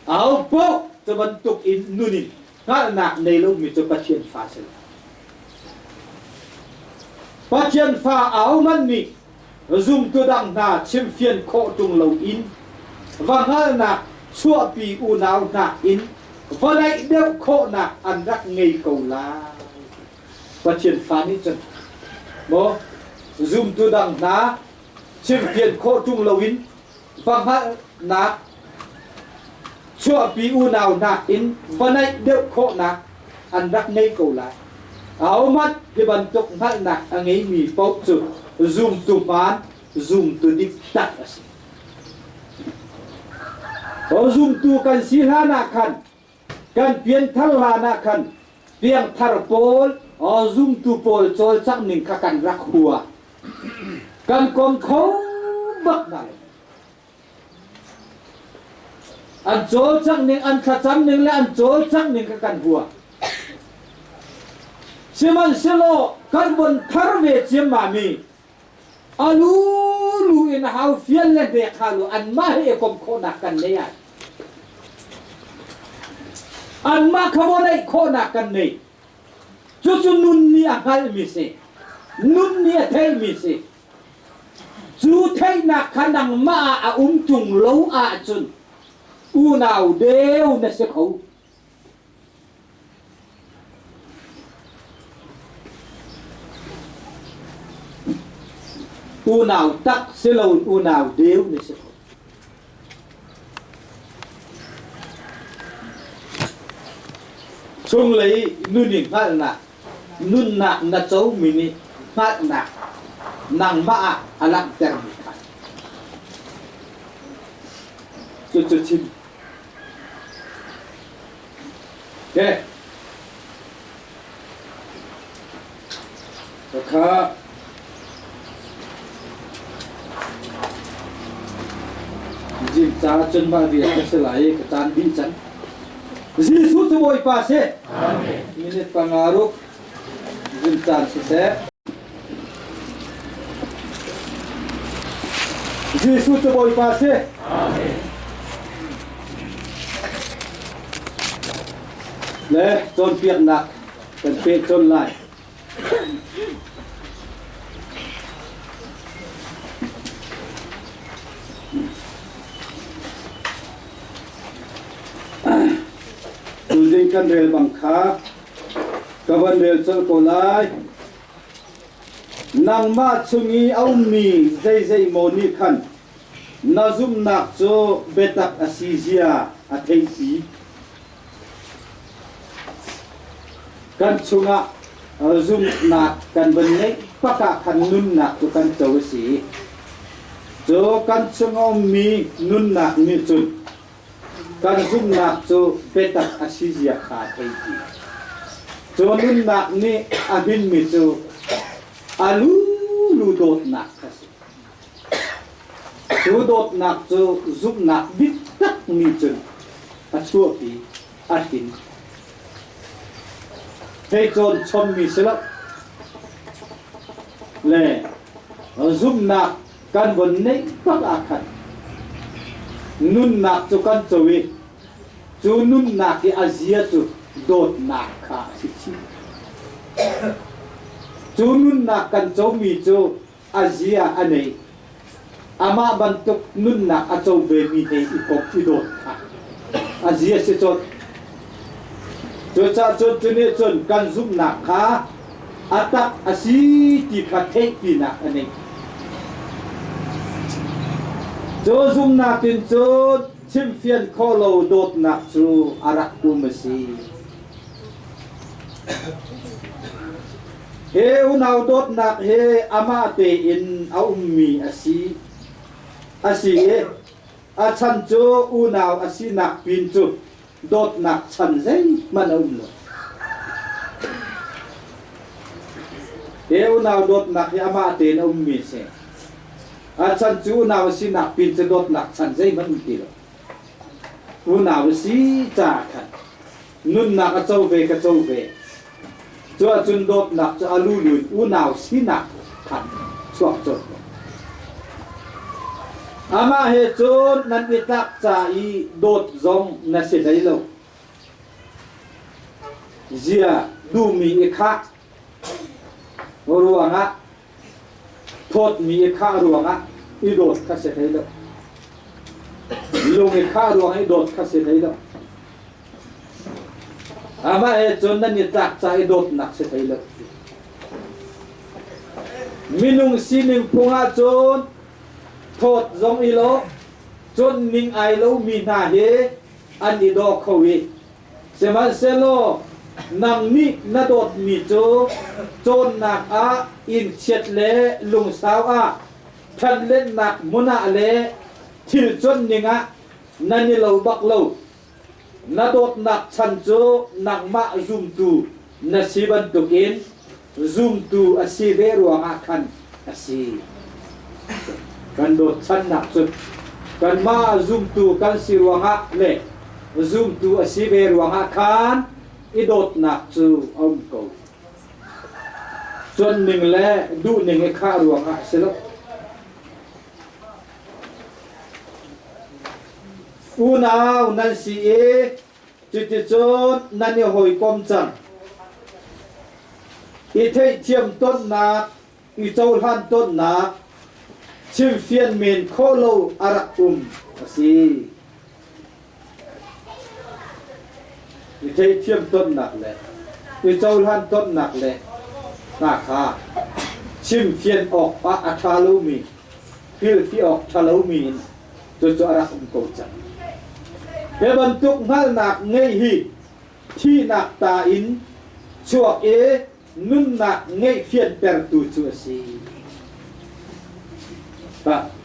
Ahopaoh cu bantuk in nun in hngalhnak nei lomi cu Pathian fa a si lo. Pathian fa ahohmanh nih zumtu dang hna chimfian khawh ṭung loin va hngalhnak chuahpi unau hna in va naih deuh khawhnak an rak ngei ko lai. Pathian fa nih cun maw zumtu dang hna chimfian khawh ṭung loin va hngalhnak chuahpi unau nakin va naih deuh khawhnak an rak ngei ko lai. Ahohmanh hi bantuk hngalhnak a ngeimi paoh cu zumtu hmaan, zumtu dik tak a si. Zumtu kan si hlan ah khan kan pianthar hlan ah khan piangthar pawl zumtu pawl cawlcangh ning kha kan rak hua. Kan kom kho bak hna lo. An cawlcangh ning, an thlacam ning le an cawlcangh ning kha kan hua. Sihmanhsehlaw kan von thar ve ciammam i a lulu in hau fial le hnek kha lu anmah he i komh khawhnak kan nei ai. Anmah kha vawleih khawhnak kan nei. Cucu nun nih a hngalhmi si. Nun nih a theihmi si. Cu theihnak kha nangmah ah a um ṭung lo ahcun unau deu na si kho. Unau tak si loin unau deu na si kho. Chunglei nun i hngalhnak, nunnak na comi nih hngalhnak nangmah ah a langhtermi kha. Cucu chim. Okay. Khakha Zing ca cun mah vial ka si lai i ka caan dih cang. Jesuh cu Bawipa si. Minute panga ruk zing caan siseh. Jesuh cu Bawipa si. Le cawnpiaknak kan peh cawn lai. Tuzing kan rel bang kha ka van rel colh ko lai. Nangmah chung i a ummi zeizei maw nih khan na zumhnak cu biatak a si zia a theihpi. Kan chungah zumhnak kan van ngeih bak ah khan nunnak cu kan co a si. Cu kan chung a ummi nunnak nih cun kan zumhnak cu biatak a si zia kha a thei ti. Cu nunnak nih a hminmi cu a lulu dawtnak kha a si. Cu dawtnak cu zumhnak bitak nih cun a chuahpi, a hrin. Hei cawn chommi si lo. Le zumhnak kan von neih bak ah khan nunnak cu kan co i cu nunnak i a zia cu dawtnak kha a si chih. Cu nunnak kan comi cu a zia a nei. Amah bantuk nunnak a co vemi he i kawp i dawt kha a zia si cawt. Cucaah cun cu nih cun kan zumhnak kha a tak a si ti kha theihpinak a nei. Cu zumhnak in cun chimfian khawh lo dawtnak cu a rak um a si. Hi unau dawtnak hi amah tein a ummi a si. A si i a chan cu unau a sinak pin cu dawtnak chan zeihmanh a um lo. Hi unau dawtnak hi amah tein a ummi a si. A chan cu unau a sinak pin cu dawtnak chan zeihmanh um ti lo. Unau a si caah khan nunnak a co ve ka co ve. Cu ahcun dawtnak cu a lulu in unau sinak khan chuak colh ko. Amah he cun nan i tlak ca i dawt zong na si hlei lo. Zia duhmi i khah ruangah thawtmi i khah ruangah i dawt kha si hlei lo. Lung i khah ruangah i dawt kha si hlei lo. Amah he cun nan i tlak ca i dawtnak si hlei lo. Minung sining phung ah cun thawt zong i lo, cun ning ai lomi hna hi an i daw kho i sihmanhsehlaw nang nih na dawtmi cu cawnnak ah innchiat le lungsau ah ṭhanlennak hmun ah le thil cawnning ah nan i lo bak lo. Na dawtnak chan cu nangmah zumtu na si bantukin zumtu a si ve ruangah khan a si. Kan dawtchannak cu kanmah zumtu kan si ruangah le zumtu a si ve ruangah khan i dawtnak cu a um ko. Cuanning le duhning i khah ruangah a si lo. Unau nan si i cuticun nan i hawikom cang. I theihthiam tonnak, i cohlan tonnak, chimfian men khawh lo a rak um a si. I theihthiam tonnak le i cohlan tonnak le hna kha. Chimfian awk ah a ṭha lomi, hrilhfiah awk ṭha lomi in cucu a rak um ko cang. Hi bantuk hngalhnak ngeih hi thihnak ta in chuak i nunnak ngeih fiantertu cu a si.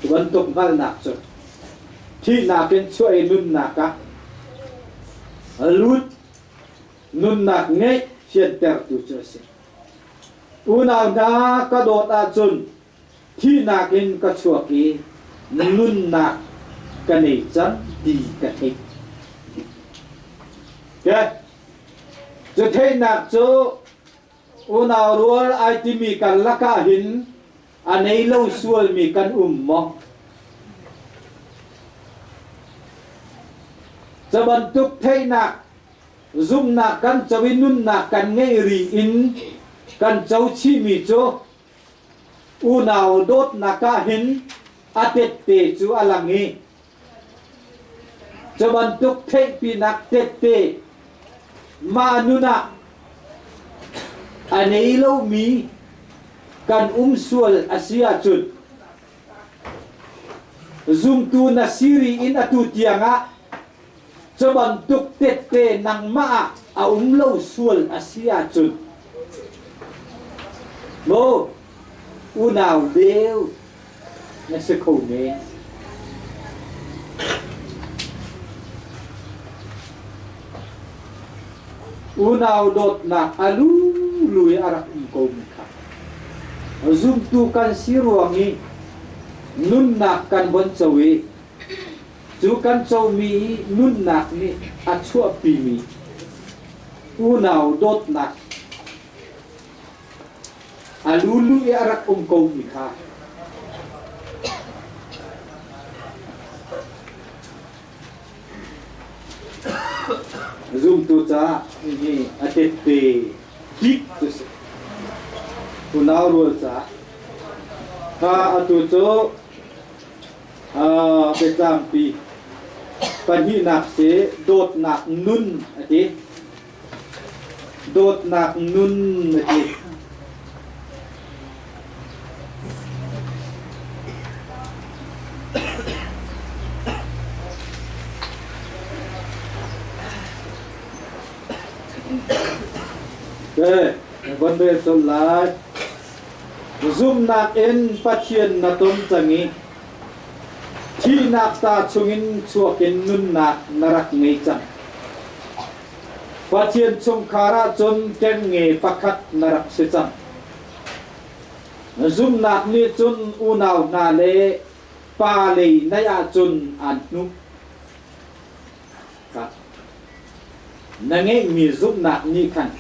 Cu bantuk hngalhnak cu thihnak in chuah i nunnak ah lut nunnak ngeih fiantertu cu a si. Unau hna ka dawt ahcun thihnak in ka chuak i nunnak ka nei cang ti ka theih. Okay. Cu theihnak cu unau rual ai timi kan lakah hin a nei lo sualmi kan um maw? Cu bantuk theihnak zumhnak kan co i nunnak kan ngeih ri in kan co chihmi cu unau dawtnak ah hin a tette cu a lang i cu bantuk theihpinak tette mah nun ah a nei lomi kan um sual a si ahcun zumtu na siri in atu tiangah cu bantuk tette nangmah ah a um lo sual a si ahcun maw unau deu na si kho men. Unau dawtnak a lulu i a rak um ko mi kha zumtu kan si ruang i nunnak kan von co i cu kan comi i nunnak nih a chuahpimi unau dawtnak A lulu i a rak um komi kha zumtu caah hihi a tette bik cu si. Unau rual caah kha atu cu biatlangpi pahnihnak si dawtnak nun a ti. Dawtnak nun a ti. Ke, von rel colh lai. Zumhnak in Pathian na ton cang i thihnak ta chungin chuak in nunnak na rak ngei cang. Pathian chungkhar ahcun ṭengnge pakhat na rak si cang. Zumhnak nih cun unau hna le pa lei naih ahcun aan hnuh. Na ngeihmi zumhnak nih khan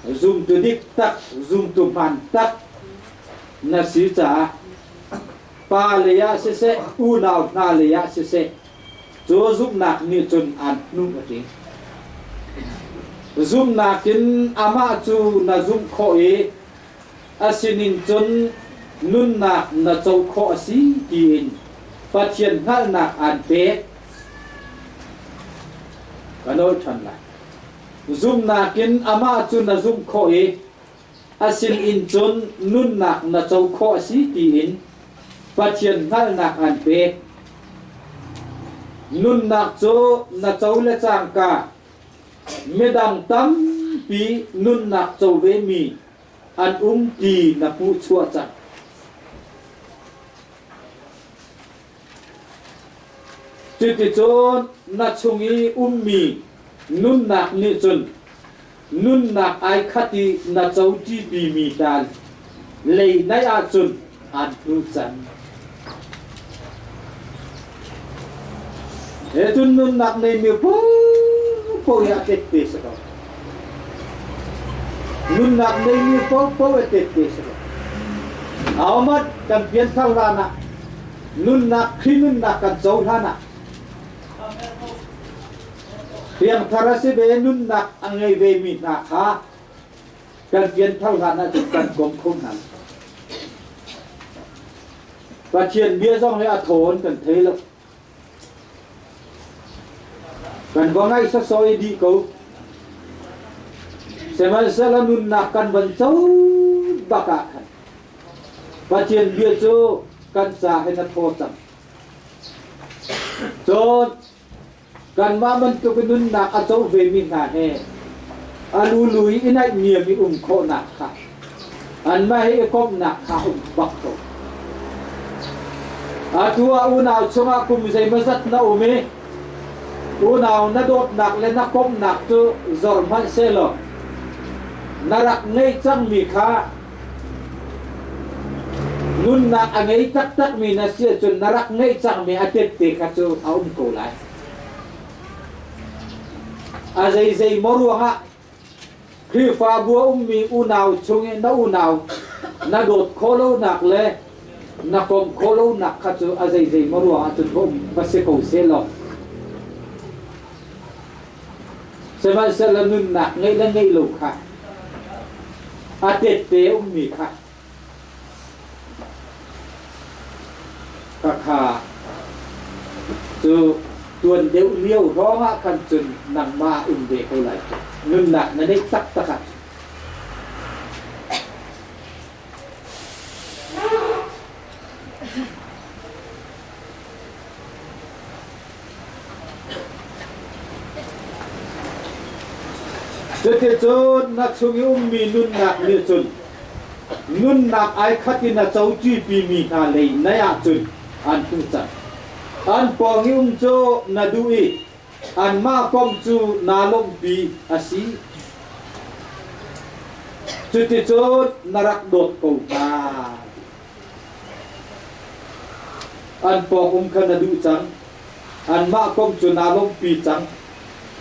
zumtu dik tak, zumtu hmaan tak na si caah pa lei ah siseh, unau hna lei ah siseh, Cu zumhnak nih cun aan hnuh a ti. Zumhnak in amah cu na zumh khawh i a sinin cun nunnak na co khawh a si tiin Pathian hngalhnak aan pek. Ka nawl ṭhan lai. Zumhnak in amah cu na zumh khawh i a sinin cun nunnak na co khawh a si tiin Pathian hngalhnak an pek. Nunnak cu na co le cangka midang tampi nunnak co vemi an um ti na hmuhchuah cang. Cuticun na chung i ummi nunnak nih cun nunnak ai khat i na co ṭipimi hna lei naih ahcun aan hnuh cang. He cun nunnak neimi paohpaoh hi a tette si ko. Nunnak neimi paohpaoh a tette si ko. Ahohmanh kan pianthar hlan ah nunnak Khrih nunnak kan cohlan ah piangthar a si ve nunnak a ngei ve mi hna kha kan pianthar hlan ah cun kan kom kho hna Pathian bia zong hi a thawn kan thei lo kan va ngaih sawsawh i dih ko sihmanhsehlaw nunnak kan van co bak ah khan. Pathian bia cu kan ca hin a thaw cang. Cun kanmah bantuk in nunnak a co vemi hna he a lulu i i naihniam i um khawhnak kha anmah he i komhnak kha um bak ko. Atu ah unau chungah kum zeimawzat na um i unau na dawtnak le na komhnak cu zor hmanh sehlaw na rak ngeih cangmi kha Nunnak a ngei taktakmi na si ahcun na rak ngeih cangmi a tette kha cu a um ko lai. A zeizei maw ruangah Khrihfabu a ummi unau chung i na unau na dawt khawh lonak le na komh khawh lonak kha cu a zeizei maw ruangah cun va um va si ko sehlaw Sihmanhsehlaw nunnak ngeih le ngeih lo kha a tette ummi kha khakha cu tuan deuh lio hrawngah khan cun nangmah um ve ko lai cu nunnak na neih taktak ah. Cuticun na chung i ummi nunnak nih cun nunnak ai khat in a coṭipimi hna lei nai ahcun an hmuh cang. An pawng i um cu na duh i anmah kong cu naa lawmhpi a si. Cuticun na rak dawt ko hna. An pawng um kha na duh cang. Anmah kong cu naa lawmhpi cang.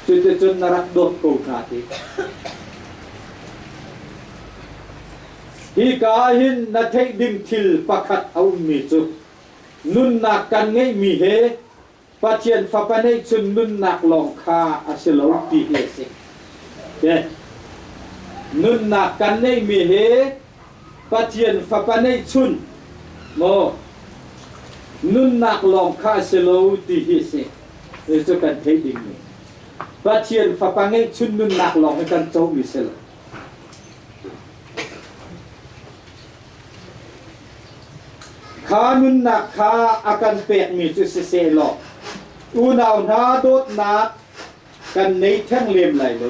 Cuticun na rak dawt ko hna ti. Hika ah hin na theih ding thil pakhat a ummi cu nunnak kan ngeihmi he Pathian Fapa neihchun nunnak lawng kha a si lo ti hi a si. Nunnak kan neihmi hi Pathian Fapa neihchun maw nunnak lawng kha a si lo ti hi a si. Hi cu kan theih dingmi. Pathian Fapa ngeihchun nunnak lawng hi kan comi si lo. Kha nunnak kha a kan pekmi cu sisehlaw unau hna dawtnak kan nei theng lem lai lo.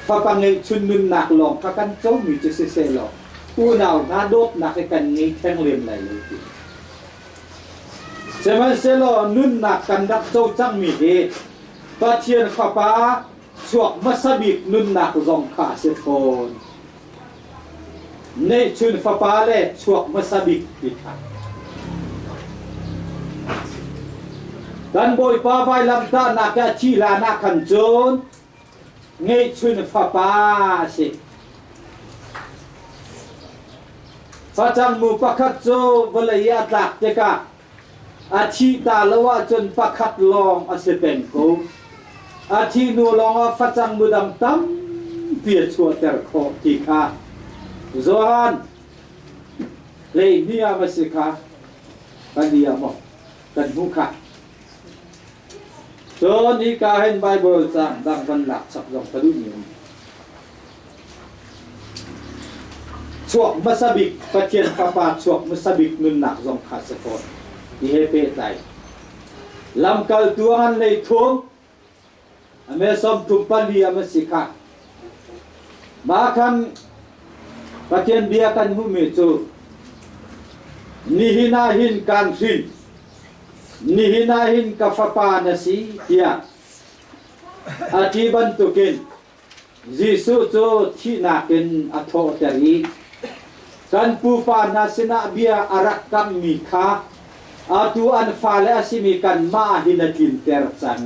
Fapa ngeihchun nunnak lawng kha kan comi cu sisehlaw unau hna dawtnak hi kan ngei theng lem lai lo ti. Sihmanhsehlaw nunnak kan rak co cangmi hi Pathian Fapa chuak hmasa bik nunnak zong kha a si fawn. Neihchun fapa le chuak hmasa bik ti kha. Kan Bawipa vailamtahnak a thih hlan ah khan cun ngeihchun fapa a si. Facang mu pakhat cu vawlei i a tlak tikah a thih ta lo ahcun pakhat lawng a si peng ko. A thih hnu lawngah facang mu dang tampi a chuahter khawh ti kha Johan 12 ah ma si kha kan i ah maw kan hmuh kha. Cun hika hin Bible cang dang van lak chap zong ka duhmi um. Chuak hmasa bik Pathian Fapa chuak hmasa bik nunnak zong kha si fawn. Hi he pehtlai. Lamkaltu a ngan lei thum a me 34 a si kha. Mah khan Pathian bia kan hmuhmi cu nihin ah hin kan hrin nihin ah hin ka fapa na si tiah a ti bantukin Jesuh cu thihnak in a thawhter i kan pupa hna sinah bia a rak kammi kha atu an fale a simi kanmah hin a tlinter cang.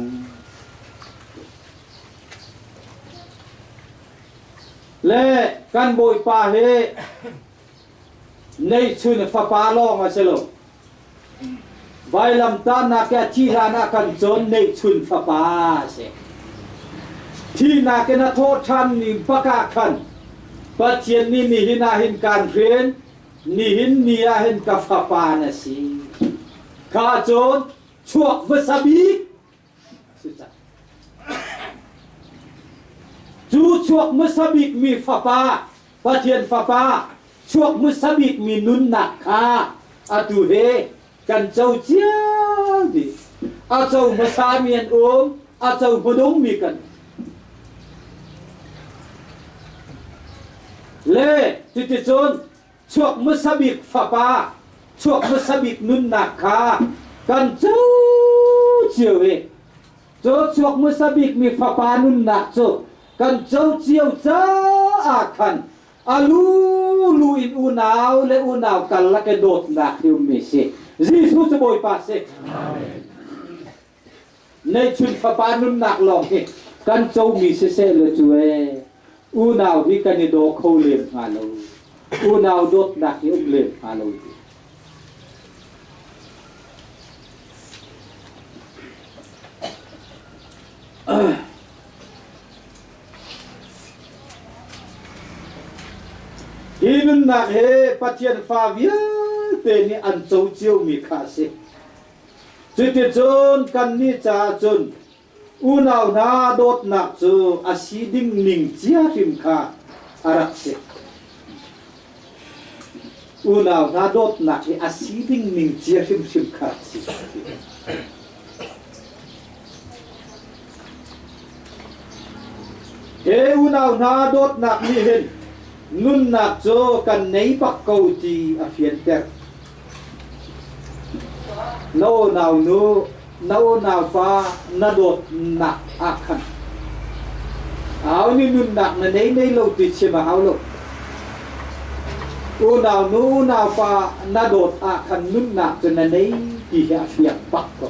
Le kan Bawipa hi neihchun fapa lawng a si lo. Vailamtahnak i a thih hlanah kan cawn neihchun fapa a si. Thihnak in a thawh ṭhan ning bak ah khan Pathian nih nihin ah hin kaan hrin, nihin ni ah hin ka fapa na si. Kha cun chuak hmasa bik si cang. Cu chuak hmasa bikmi fapa, Pathian fapa, Chuak hmasa bikmi nunnak kha atu he kan co cio dih. A co hmasami an um, a co hmadungmi kan Le cuticun chuak hmasa bik fapa, chuak hmasa bik nunnak kha kan co cio i cu chuak hmasa bikmi fapa nunnak cu kan co cio caah khan a lulu in unau le unau karlak i dawtnak hi ummi si. Jesuh cu Bawipa si. Neihchun fapa nunnak lawng hi kan comi siseh le cu ee unau hi kan i daw kho lem hnga lo. Unau dawtnak hi um lem hnga lo ti. Hi nunnak hi Pathian fa vialte nih an co ciomi kha a si. Cuticun kannih caah cun unau hna dawtnak cu a si ding ning cia hrim kha a rak si. Unau hna dawtnak hi a si ding ning cia hrimhrim kha a si. He unau hna dawtnak nih hin nunnak cu kan nei bak ko ti a fianter. Na unau nu, na unau pa na dawtnak ah khan au nih nunnak na nei nei lo ti chim a hau lo. Unau nu, unau pa na dawt ah khan nunnak cu na nei ti hi a fiang bak ko.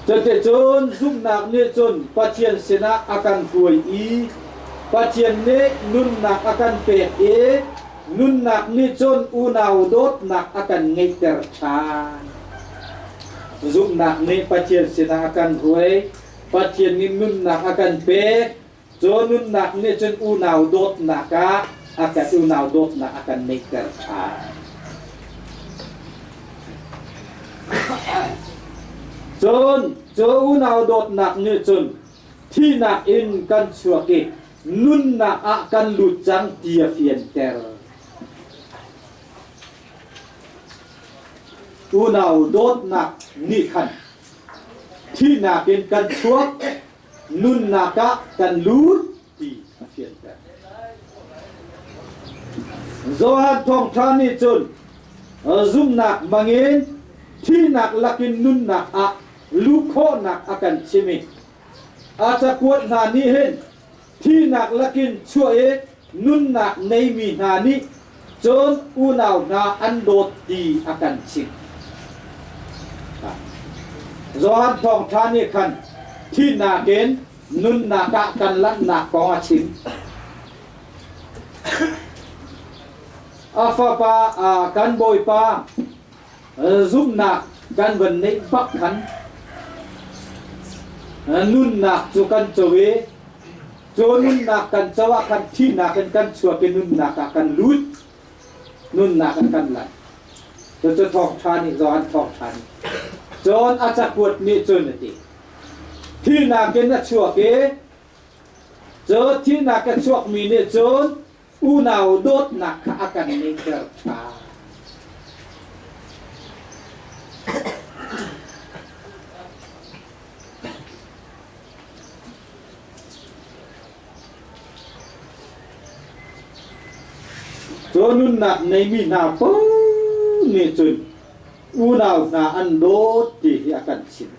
Cuticun zumhnak nih cun Pathian sinah a kan hruai i Pathian nih nunnak a kan pek i nunnak nih cun unau dawtnak a kan ngeihter ṭhan. Zumhnak nih Pathian sinah a kan hruai, Pathian nih nunnak a kan pek, Cu nunnak nih cun unau dawtnak ah a kan unau dawtnak a kan neihter ṭhan. Cun cu unau dawtnak nih cun thihnak in kan chuak i nunnak ah kan lut cang ti a fianter. Unau dawtnak nih khan thihnak in kan chuak nunnak ah kan lut ti a fianter. Johan thawngṭha nih cun zumhnak bangin thihnak lakin nunnak ah luh khawhnak a kan chim i a cakuat hna nih hin thihnak lakin chuah i nunnak neimi hna nih cun unau hna an dawt ti a kan chimh. Johan thawngṭha nih khan thihnak in nunnak ah kan lanhnak kong a chim. A fapa kan Bawipa zumhnak kan van neih bak khan nunnak cu kan co i cu nunnak kan co ah khan thihnak in kan chuak i nunnak ah kan lut nunnak in kan lan cucu thawngṭha nih Johan thawngṭha nih cun a cakuat nih cun a ti thihnak in a chuak i cu thihnak a chuakmi nih cun unau dawtnak kha a kan ngeihter ṭhan. Cu nunnak neimi hna paoh nih cun unau hna an dawt ti hi a kan chimh.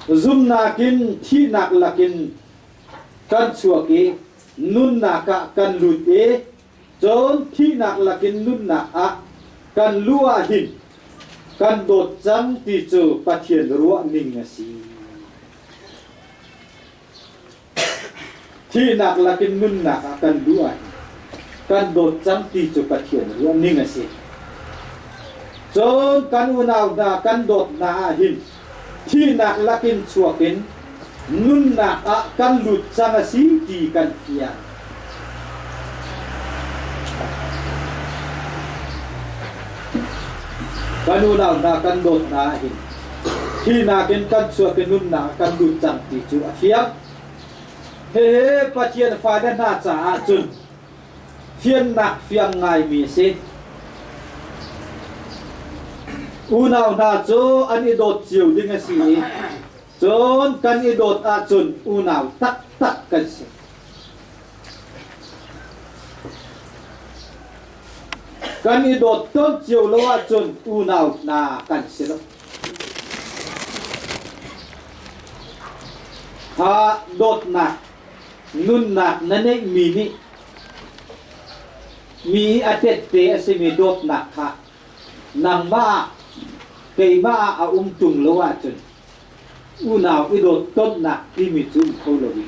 Zumhnak in thihnak lakin kan chuak i nunnak ah kan lut i cun thihnak lakin nunnak ah kan luh ah hin kan dawt cang ti cu Pathian ruah ning a si. Thihnak lakin nunnak ah kan luh ah hin kan dawt cang ti cu Pathian ruah ning a si. Cun kan unau hna kan dawt hna ah hin thihnak lakin chuak in nunnak ah kan lut cang a si ti kan fiang. Kan unau hna kan dawt hna ah hin Thihnak in kan chuak i nunnak ah kan lut cang ti cu a fiang. Hihi Pathian fale hna caah cun fiannak fiang ngaimi a si. Unau hna cu an i dawt cio ding a si i cun kan i dawt ahcun unau taktak kan si. Kan i dawt tawn cio lo ahcun unau hna kan si lo. Kha dawtnak nunnak na neihmi nih mi a tette a simi dawtnak kha nangmah ah keimah ah a um tung lo ahcun unau i dawt tonnak timi cu um kho lo i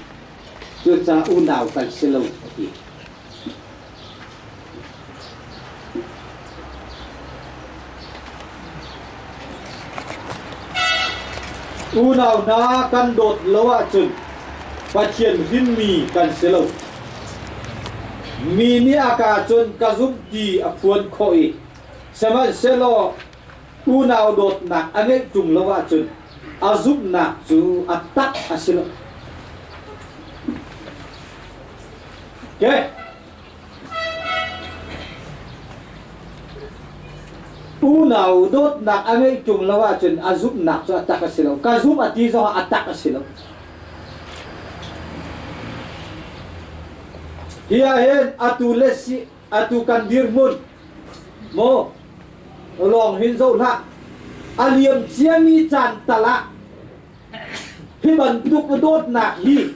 cucaah unau kan si lo a ti. Unau hna kan dawt lo ahcun Pathian hrinmi kan si lo. Mi nih a ka cun ka zumh ti a phuan khawh i sihmanhsehlaw unau dawtnak a ngeih ṭung lo ahcun a zumhnak cu a tak a si lo. Okay. Unau dawtnak a ngeih ṭung lo ahcun a zumhnak cu a tak a si lo. Ka zumh a ti zongah a tak a si lo. Hi ah hin atu le si atu kan dirhmun maw lawng hin zoh hlah. A liam ciami caan tal ah hi bantuk dawtnak hi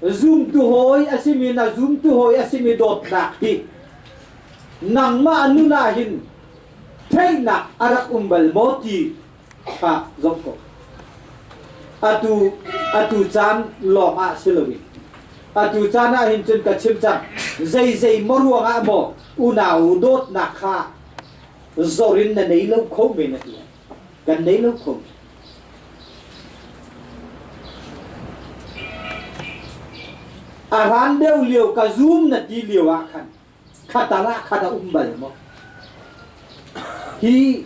Zumtu hawi a simi na zumtu hawi a simi dawtnak hi nangmah nun ah hin theihnak a rak um bal maw ti kha zoh ko. Atu atu caan lawng ah si loin atu caan ah hin cun ka chim cang zei zei maw ruang ah maw unau dawtnak kha zor in na nei lo kho men a ti kan nei lo kho A ran deuh lio ka zum na ti lio ah khan khatal ah khan a um bal maw? Hi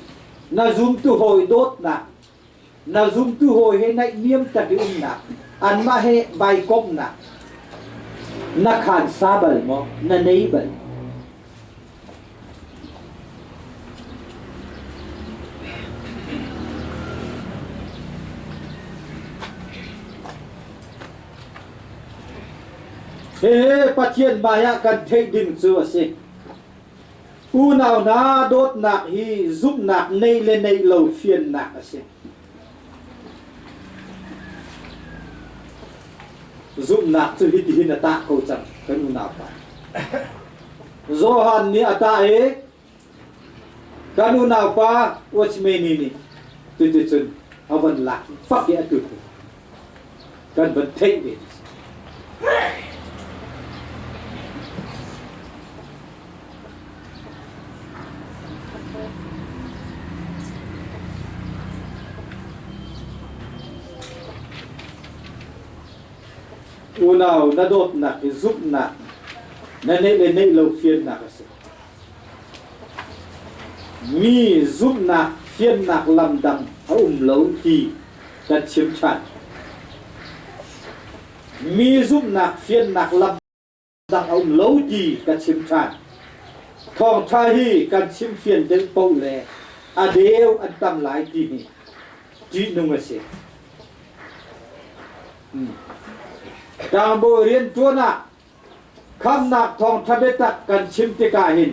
na zumtu hawi dawtnak, na zumtu hawi he naihniam tak i umnak, anmah he vaikomhnak na khan sa bal maw? Na nei bal maw? Hihi Pathian hmaiah kan theih ding cu a si. Unau hna dawtnak hi zumhnak neih le neih lo fiannak a si. Zumhnak cu hitihin a tah ko cang kan unau pa. Johan nih a tah i kan unaupa Watchmeni nih cuticun a von lak fak i a tut kan von theih ve. Unau na dawtnak hi zumhnak na neih le neih lo fiannak a si. Mi zumhnak fiannak lam dang a um lo ti kan chim ṭhan. Mi zumhnak fiannak lam dang a um lo ti ka chim ṭhan. Thawngṭha hi kan chim fian deuh paoh le a deu an tam lai ti hi ṭihnung a si. Tlangbawi rianṭuan ah khamnak thawngṭha biatak kan chim tikah hin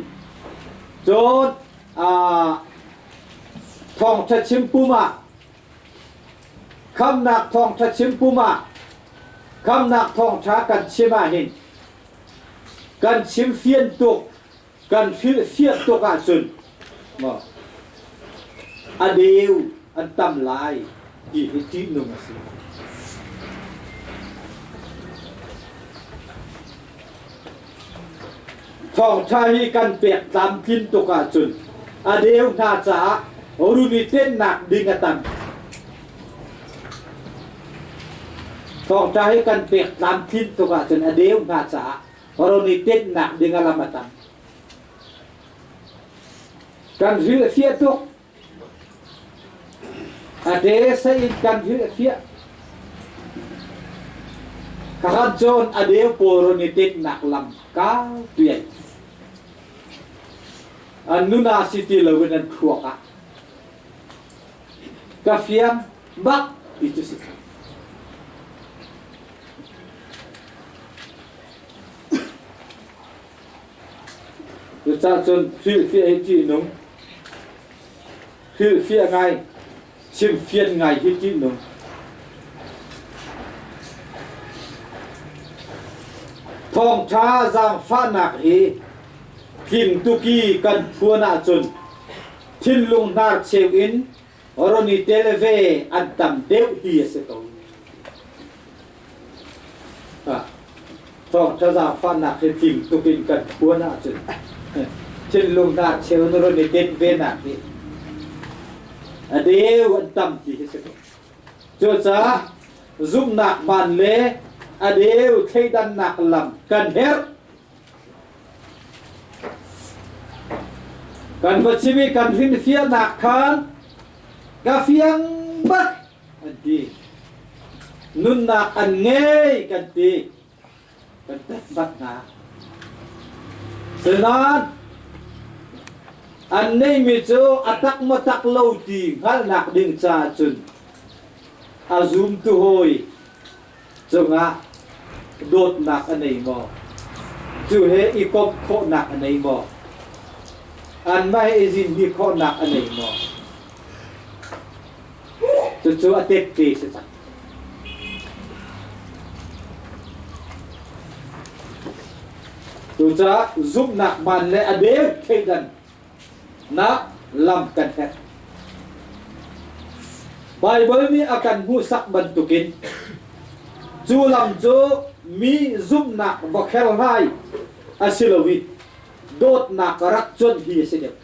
cun thawngṭha chim pum ah khamnak thawngṭha chim pum ah khamnak thawngṭha kan chim ah hin kan chim fian tuk kan hrilhfiah tuk ahcun maw a deu an tam lai ti hi ṭihnung a si. Thawngṭha hi kan pek tlamtlin tuk ahcun a deu hna caah run i tennak ding a tam. Thawngṭha hi kan pek tlamtlin tuk ahcun a deu hna caah Ron i tenhnak ding a lam a tam. Kan hrilhfiah tuk. A te sa in kan hrilhfiah. Kakhat cun a deu pawl ron i tetnak lam kau tuai. An nuna si ti loin an thluak ah ka fiang bak ti cu si. Cucaah cun hrilhfiah hi ṭihnung, hrilhfiah ngai, chimfian ngai hi ṭihnung. Thawngṭha zaangfahnak hi tling tuki kan phuan ahcun thinlung hnarcheu in ron i tel ve an tam deuh hi a si ko. Thawngṭha zaangfahnak hi tling tuk in kan phuan ahcun thinlung hnarcheu na ron i tenh ve nak hi a deu an tam ti hi si ko. Cucaah zumhnak van le a deu thleidannak lam kan herh. Kan va chim i kan hrinfiahnak khan ka fiang bak an ti. Nunnak an ngei kan ti. Kan tet bak hna. Sinain an neihmi cu a tak maw tak lo ti hngalhnak ding caah cun a zumtu hawi cungah dawtnak a nei maw? Cu he i komh khawhnak a nei maw? Anmah he i zinmi khawhnak a nei maw? Cucu a tette si cang. Cucaah zumhnak man le a deu thleidan nak lam kan herh. Baibal nih a kan hmuhsak bantukin cu lam cu mi zumhnak va kherhlai a si lo i dawtnak rak cuanh hi a si deuh.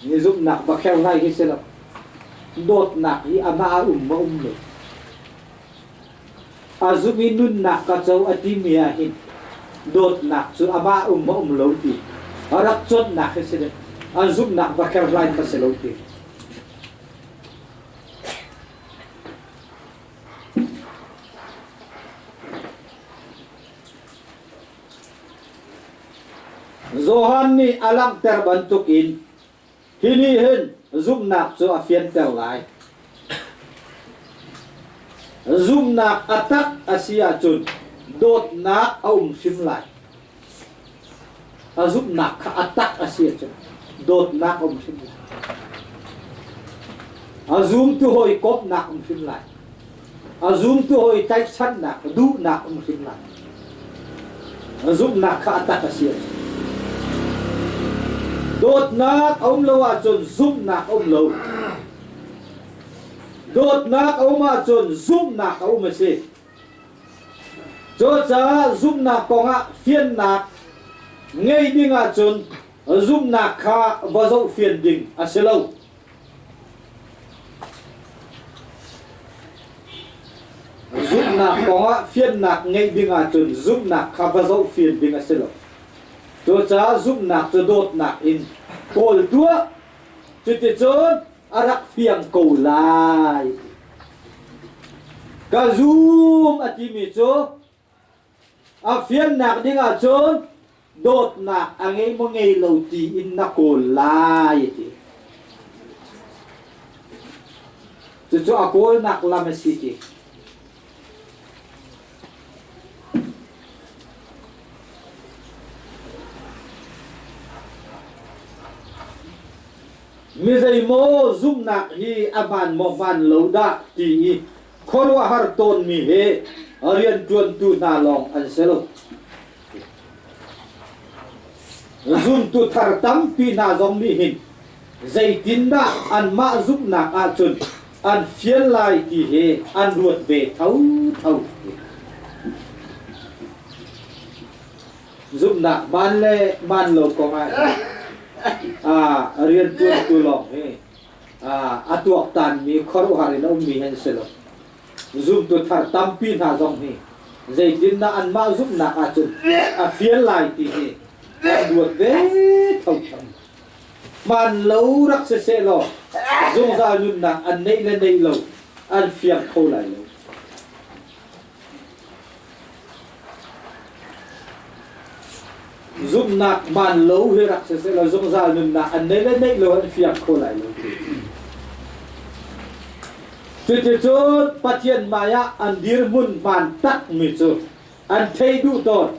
Mi zumhnak va kherhlai hi si lo. Dawtnak hi amah a um ma um lo. A zumh i nunnak ka co a timi ah hin dawtnak cu amah um ma um lo ti a rak cawnnak hi si deh. An zumhnak va kherhlai kha si lo ti. Johan nih a langhter bantukin Hi nih hin zumhnak cu a fianter lai. Zumhnak a tak a si ahcun dawtnak a um hrim lai. A zumhnak kha a tak a si ahcun dawtnak a um hrim lai. A zumtu hawi kawpnak um hrim lai. A zumtu hawi tlaihchannak, duhnak um hrim lai. A zumhnak kha a tak a si ahcun. Dawtnak a um lo ahcun zumhnak a um lo. Dawtnak a um ahcun zumhnak a um a si. Cucaah zumhnak kongah fiannak ngei ding ahcun zumhnak kha va zohfian ding a si lo. Zumhnak kongah fiannak ngeih ding ahcun zumhnak kha va zohfian ding a si lo. Cucaah zumhnak cu dawtnak in kawl tuah. Cuticun a rak fiang ko lai. Ka zum a timi cu A fiannak ding ahcun dawtnak a ngei maw ngei lo ti in na kawl lai a ti. Cucu a kawlnak lam a si ti. Mi zeimaw zumhnak hi a hmaan maw hmaan lo dah ti i khuaruahhar tawnmi he rianṭuantu hna lawng an si lo. Zumtu thar tampi hna zong nih hin zeitindah anmah zumhnak ahcun an fial lai ti hi an ruat ve thotho. Zumhnak man le man lo kong ah rianṭuantu lawng hi a tuaktanmi khuaruahhar in a ummi an si lo. Zumtu thar tampi hna zong hi zeitindah anmah zumhnak ahcun a fial lai ti hi an ruat ve thotho. Hmaan lo rak si sehlaw zungzal nunnak an neih le neih lo an fiang kho lai lo. Zumhnak hmaan lo hi rak si sehlaw zungzal nunnak an neih le neih lo an fiang kho lai lo. Cuticun Pathian hmaiah an dirhmun hmaan takmi cu an thei duh tawn.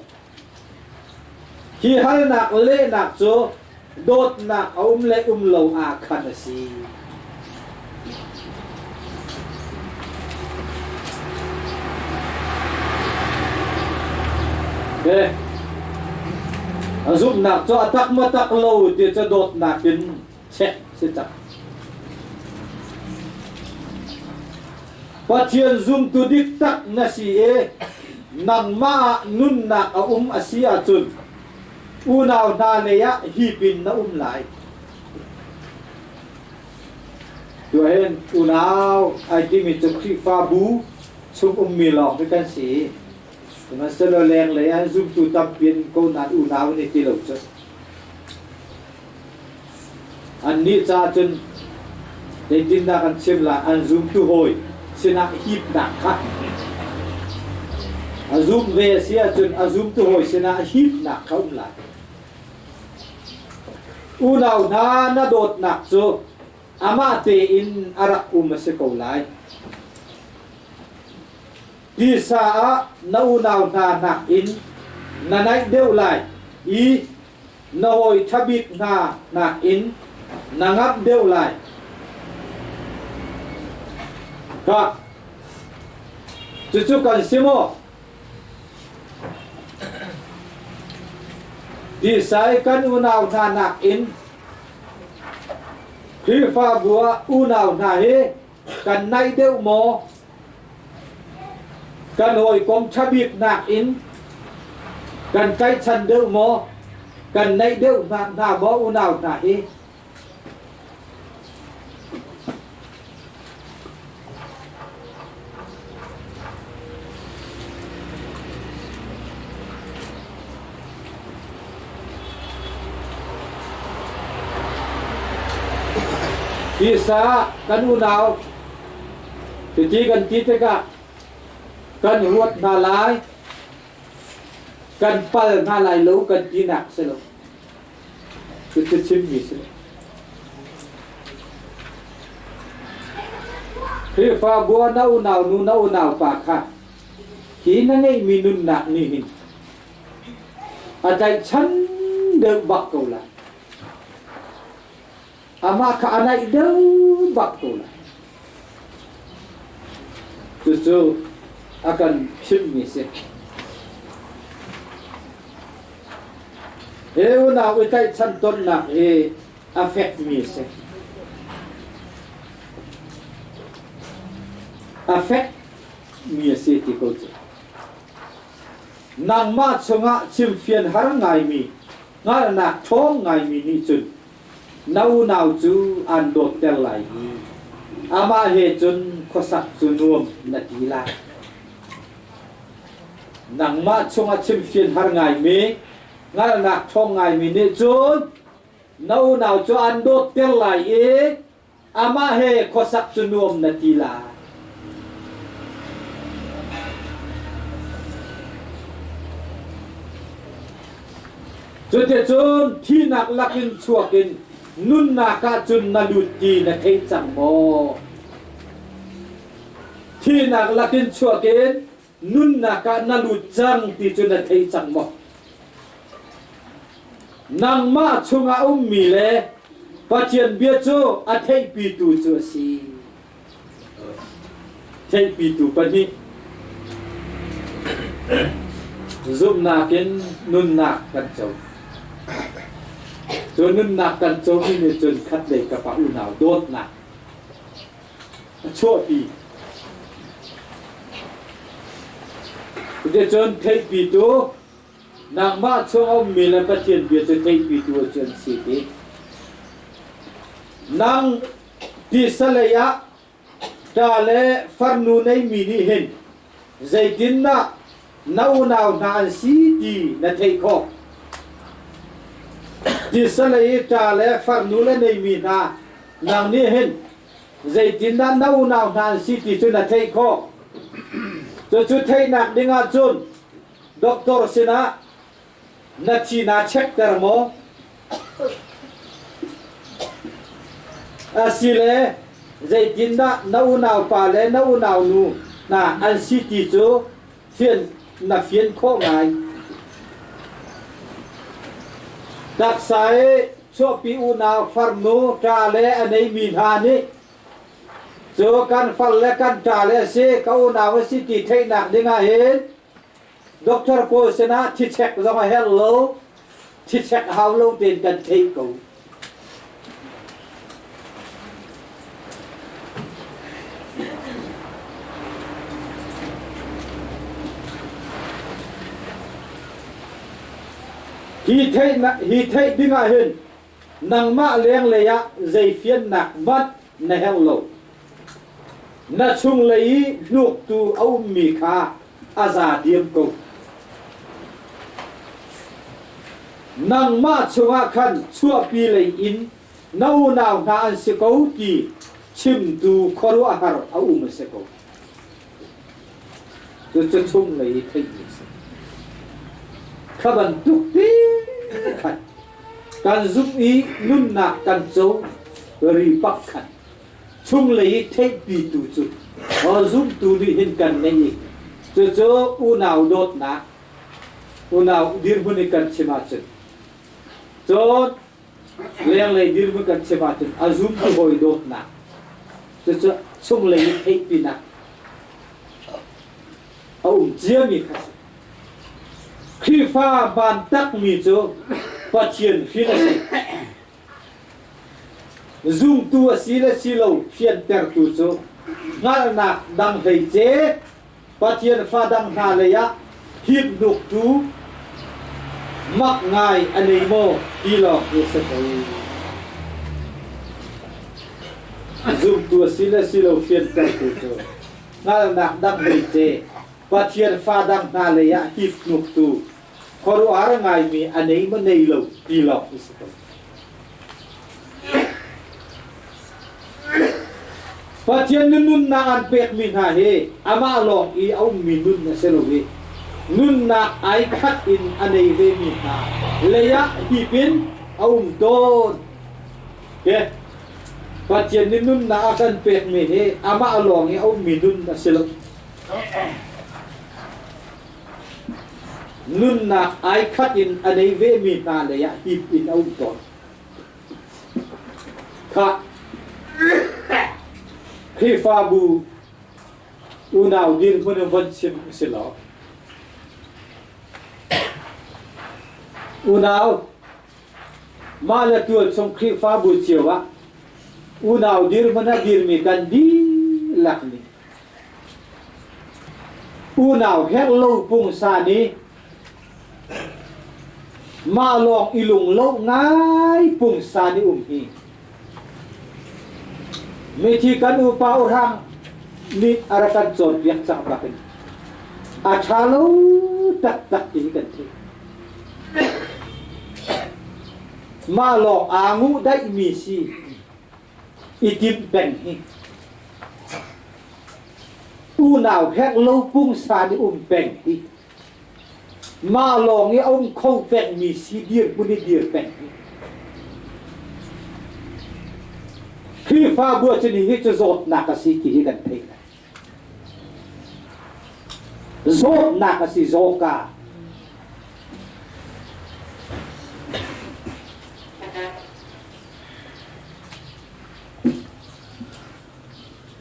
Hi halnak lehnak cu dawtnak a um le um lo ah khan a si. A zumhnak cu a tak maw tak lo ti cu dawtnak in check si cang. Pathian zumtu dik tak na si i nangmah ah nunnak a um a si ahcun unau hna lei ah hip in na um lai. Tuahin unau ai timi cu Khrihfabu chung ummi lawng hi kan si. Sihmanhsehlaw lenglei ah zumtu tampi an ko nain unau an i ti lo cu. Annih caah cun zeitindah kan chim lai? An zumtu hawi sinah hipnak kha a zum ve a si ahcun a zumtu hawi sinah hipnak kha um lai. Unau hna na dawtnak cu amah tein a rak um a si ko lai. Tisa ah na unau hna nakin na naih deuh lai i na hawi ṭha bik hna nakin na ngamh deuh lai. Kah cucu kan si maw? Tisai kan unau hna nakin Khrihfabu ah unau hna hi kan naih deuh maw? Kan hawikom ṭha bik nakin kan tlaihchan deuh maw? Kan naih deuh hna maw unau hna hi? Tisa kan unau Cuti kan ti tikah kan ruat hna lai, kan pal hna lai lo kan tinak si lo. Cucu chimmi si lo. Khrihfabu ah na unau nu na unau pa kha hi na ngeihmi nunnak nih hin a tlaihchan deuh bak ko lai. Amah kha a naih deuh bak ko lai. Cucu a kan chimhmi si. Hi unau i tlaihchan tonnak hi a fekmi a si. A fekmi a si ti ko cu. Nangmah chungah chimfian har ngaimi, hngalhnak ṭhawng ngaimi nih cun Na unau cu aan dawtter lai i amah he cun khuasak cu nuam na ti lai. Nangmah chungah chimfian har ngaimi, hngalhnak ṭhawng ngaimi nih cun na unau cu aan dawtter lai i amah he khuasak cu nuam na ti lai. Cuticun thihnak lakin chuak in nunnak ah cun na lut ti na thei cang maw? Thihnak lakin chuak in nunnak ah na lut cang ti cu na thei cang maw? Nangmah chungah ummi le Pathian bia cu a theihpitu cu a si. Theihpitu pahnih. Zumhnak in nunnak kan co. Cu nunnak kan comi nih cun khatlei kap ah unau dawtnak a chuahpi. Cuticun theihpitu nangmah chung a ummi le Pathian bia cu theihpitu a cu an si ti. Nang tisa lei ah ṭa le farnu neimi nih hin zeitindah na unau hna an si ti na theih khawh. Tisalei i ṭa le farnu le neimi hna nang nih hin zeitindah na unau hna an si ti cu na theih khawh. Cucu theihnak dingah cun doctor sinah na thi naa chekter maw? Asile zeitindah na unaupa le na unaunu hna an si ti cu fian na fian khawh ngai. Taksa i chuahpi unau farnu ṭa le a neimi hna nih cu kan far le kan ṭa le a si ka unau a si ti theihnak dingah hin Doctor pawl sinah thi check zong a herh lo, thi check hau lo tein kan theih ko. Hi theih hi theih ding ah hin nangmah lenglei ah zei fiannak hmanh na herh lo. Na chunglei i hnuktu a ummi kha a za diam ko. Nangmah chungah khan chuahpi lei in na unau hna an si ko ti chimtu khuaruahhar a um a si ko. Cucu chunglei i theihmi a si. Kha bantuk te khan kan zumh i nunnak kan co ri pak khan chunglei i theihpitu cu zumtu nih hin kan neih i cucu unau dawtnak unau dirhmun i kan chim ahcun cun lenglei dirhmun kan chim ahcun a zumtu hawi dawtnak cucu chunglei i theihpinak a um ciami kha si Khrihfa hmaan takmi cu Pathian hrin a si. Zumtu a si le si lo fiantertu cu hngalhnak dang hleice Pathian fa dang hna lei ah hiphnuktu mak ngai a nei maw ti lawng hi a si ko. Zumtu a si le si lo fiantertu cu hngalhnak dang hleice Pathian fa dang hna lei ah hiphnuktu khuaruahhar ngaimi a nei maw nei lo ti lawng hi si ko. Pathian nih nunnak an pekmi hna hi amah lawng i a ummi nun a si lo i nunnak ai khat in a nei vemi hna lei ah hip in a um tawn. Ke Pathian nih nunnak a kan pekmi hi amah lawng i a ummi nun a si lo. Nunnak ai khat in a nei vemi hna lei ah hip in a um tawn. Khah Khrihfabu unau dirhmun in von chim si law unau mah le tualchung Khrihfabu cio ah unau dirhmun a dirmi kan dihlak nih Unau herh lo pungsan i mah lawng i lunglo ngai pungsan i um hi mithi kan upa uhrang nih a rak kan cawnpiak cang bakin a ṭha lo taktak ti hi kan theih. Mah lawng aa nguh daihmi si i timh peng hi unau herh lo pungsan i um peng hi mah lawng i a um kho pengmi si dirhmun i dir peng hi Khrihfabu ah cun hi cu zawtnak a si ti hi kan theih lai. Zawtnak a si zawka.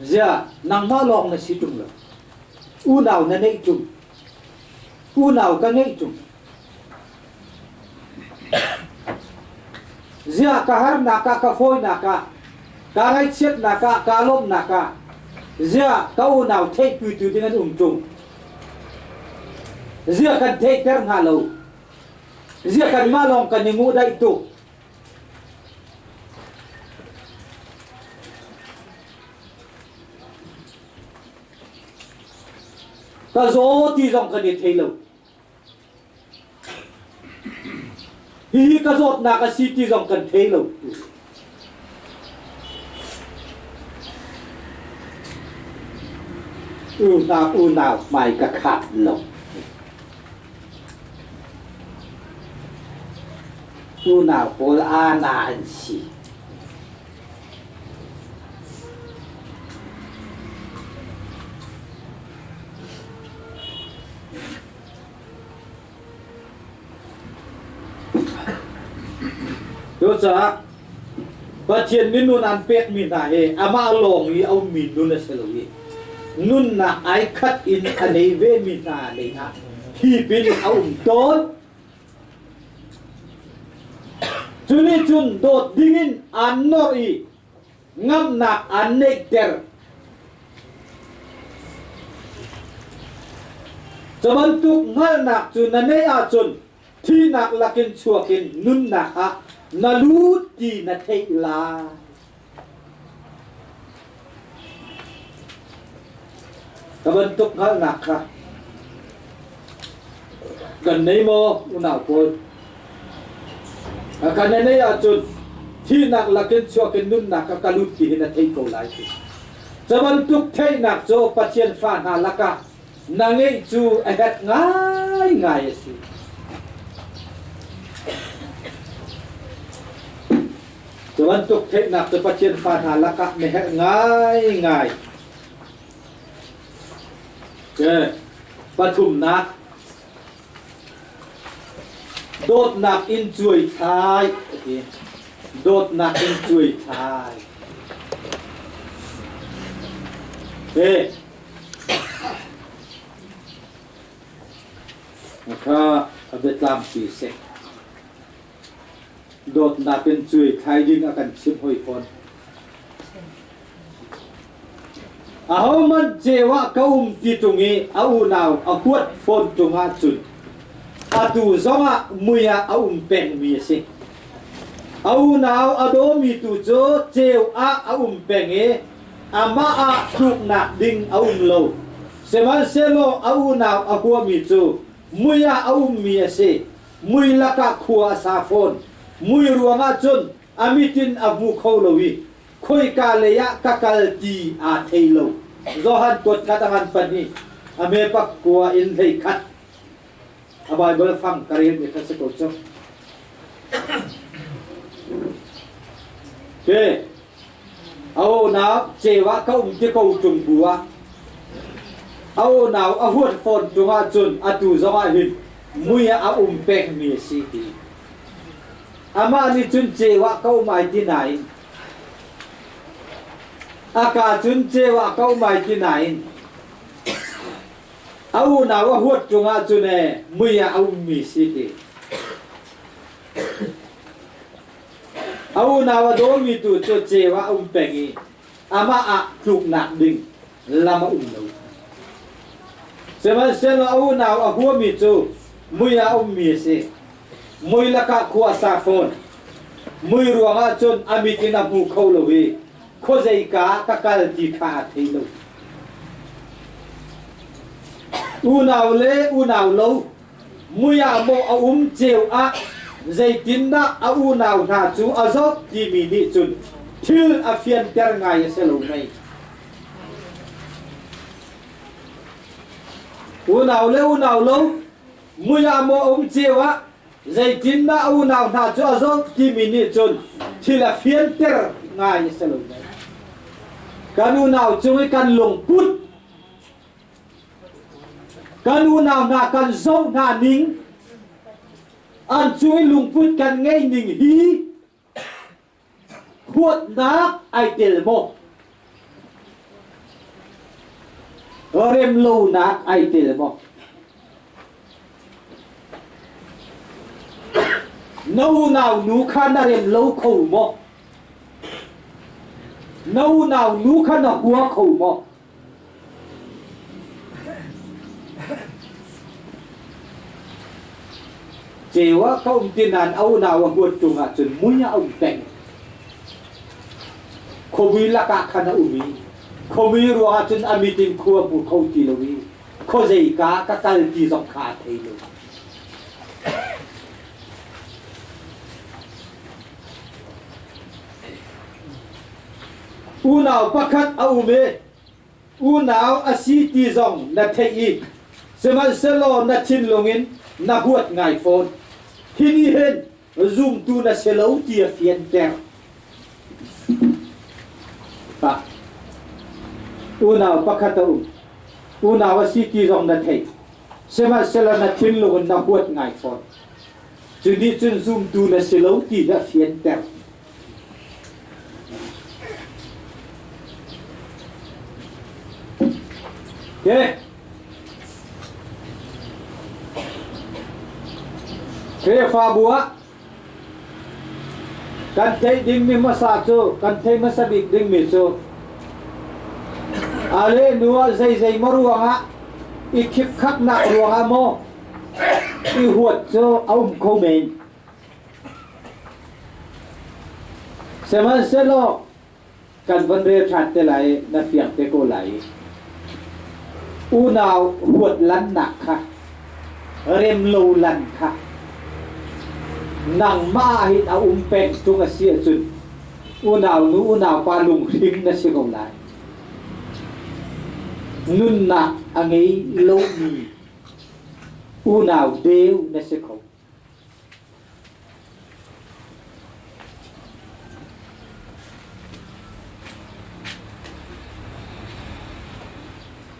Ziah nangmah lawng na si ṭung lo. Unau na neih ṭung. Unau ka ngeih ṭung. Ziah ka harnak ah ka fawinak ah ka ngaihchiatnak ah ka lawmhnak ah ziah ka unau theihpitu ding an um ṭung. Ziah kan theihter hna lo. Ziah kanmah lawng kan i nguhdaih tuk. Ka zaw ti zong kan i thei lo. Hihi ka ka zawtnak a si ti zong kan thei lo. Unau unau hmai ka khap lo. Unau pawl ana an si. Cucaah Pathian nih nun an pekmi hna hi amah lawng i a ummi nun a si lo i nunnak ai khat in a nei vemi hna lei ah hip in a um tawn. Cu nih cun dawt dingin aan nawr i ngamhnak aan neihter. Cu bantuk hngalhnak cu na neih ahcun thihnak lakin chuak in nunnak ah na lut ti na theih lai. Ka bantuk hngalhnak kha kan nei maw unau pawl? A kan nei ahcun thihnak lakin chuak in nunnak ka ka lut ti hi na thei ko lai ti. Cu bantuk theihnak cu Pathian fa hna lakah na ngeih cu a herh ngaingai a si. Cu bantuk theihnak cu Pathian fa hna lakah na herh ngaingai. Pathumnak Dawtnak in cuai thlai a ti. Dawtnak in cuai thlai. He. Kha a biatlang pi seh. Dawtnak in cuai thlai ding a kan chimh hoi fawn. Ahohmanh ceu ah ka um ti ṭung i a unau a huat fawn ṭung ahcun atu zongah mui ah a um pengmi a si. A unau a dawmi tu cu ceu ah a um peng i amah ah tluknak ding a um lo. Sihmanhsehlaw a unau a huami cu mui ah a ummi a si. Mui lakah khua a sa fawn. Mui ruangah cun a mit in a hmu kho lo i khoika lei ah ka kal ti aa thei lo. Johan kuat khat a ngan pan i a me pakua in hlei khat. A Bible fang ka rel mi kha si ko cu. Ke a unau cewa ka um ti ko tung bu ah a unau a huat fawn tung ah cun atu zong ah hin mui ah a um peng mi a si ti. Amah nih cun ceu ah ka um ai ti nain a ka cun ceu ah ka um ai ti nain a unau a huat ṭung ahcun ee mui ah a ummi si ti. A unau a dawmi tu cu ceu ah a um peng i amah ah tluknak ding lam a um lo. Sihmanhsehlaw a unau a huami cu mui ah a ummi a si. Mui lakah khua a sa fawn. Mui ruangah cun a mit in a hmu kho lo i khuazeika ka kal ti kha a thei lo. Unau le unau lo, mui ah maw a um ceu ah zeitindah a unau hna cu a zoh timi nih cun thil a fianter ngai a si lo mei. Unau le unau lo, mui ah maw um ceu ah zeitindah a unau hna cu a zoh timi nih cun thil a fianter ngai a si lo mei. Kan unau cung i kan lungput kan unau hna kan zoh hna ning an cung i lungput kan ngei ning hi huatnak ai tel maw? Remlonak ai tel maw? Na unau nu kha na rem lo kho maw? Na unau nu kha na hua kho maw? Ceu ah ka um ti nain a unau a huat ṭung ahcun mui ah a um peng. Khuamui lakah khan a um i khuamui ruangah cun a mit in khua hmu kho ti lo i khuazeika ka kal ti zong kha a thei lo. Unau pakhat a um i unau a si ti zong na theih i sihmanhsehlaw na thinlung in na huat ngai fawn. Hi nih hin zumtu na si lo ti a fianter. Pa. Unau pakhat a um. Unau a si ti zong na theih. Sihmanhsehlaw na thinlung in na huat ngai fawn. Cu nih cun zumtu na si lo ti hi a fianter. Okay. Khrihfabu ah kan theih dingmi hmasa cu kan theih hmasa bik dingmi cu a le nu ah zeizei maw ruangah i khipkhaknak ruangah maw i huat cu a um kho men. Sihmanhsehlaw kan von rel ṭhan te lai na fiang te ko lai. Unau huat lannak kha rem lo lan kha nangmah ah hin a um peng tung a si ahcun unau nu unau pa lunghring na si ko lai. Nunnak a ngei lomi unau deu na si kho.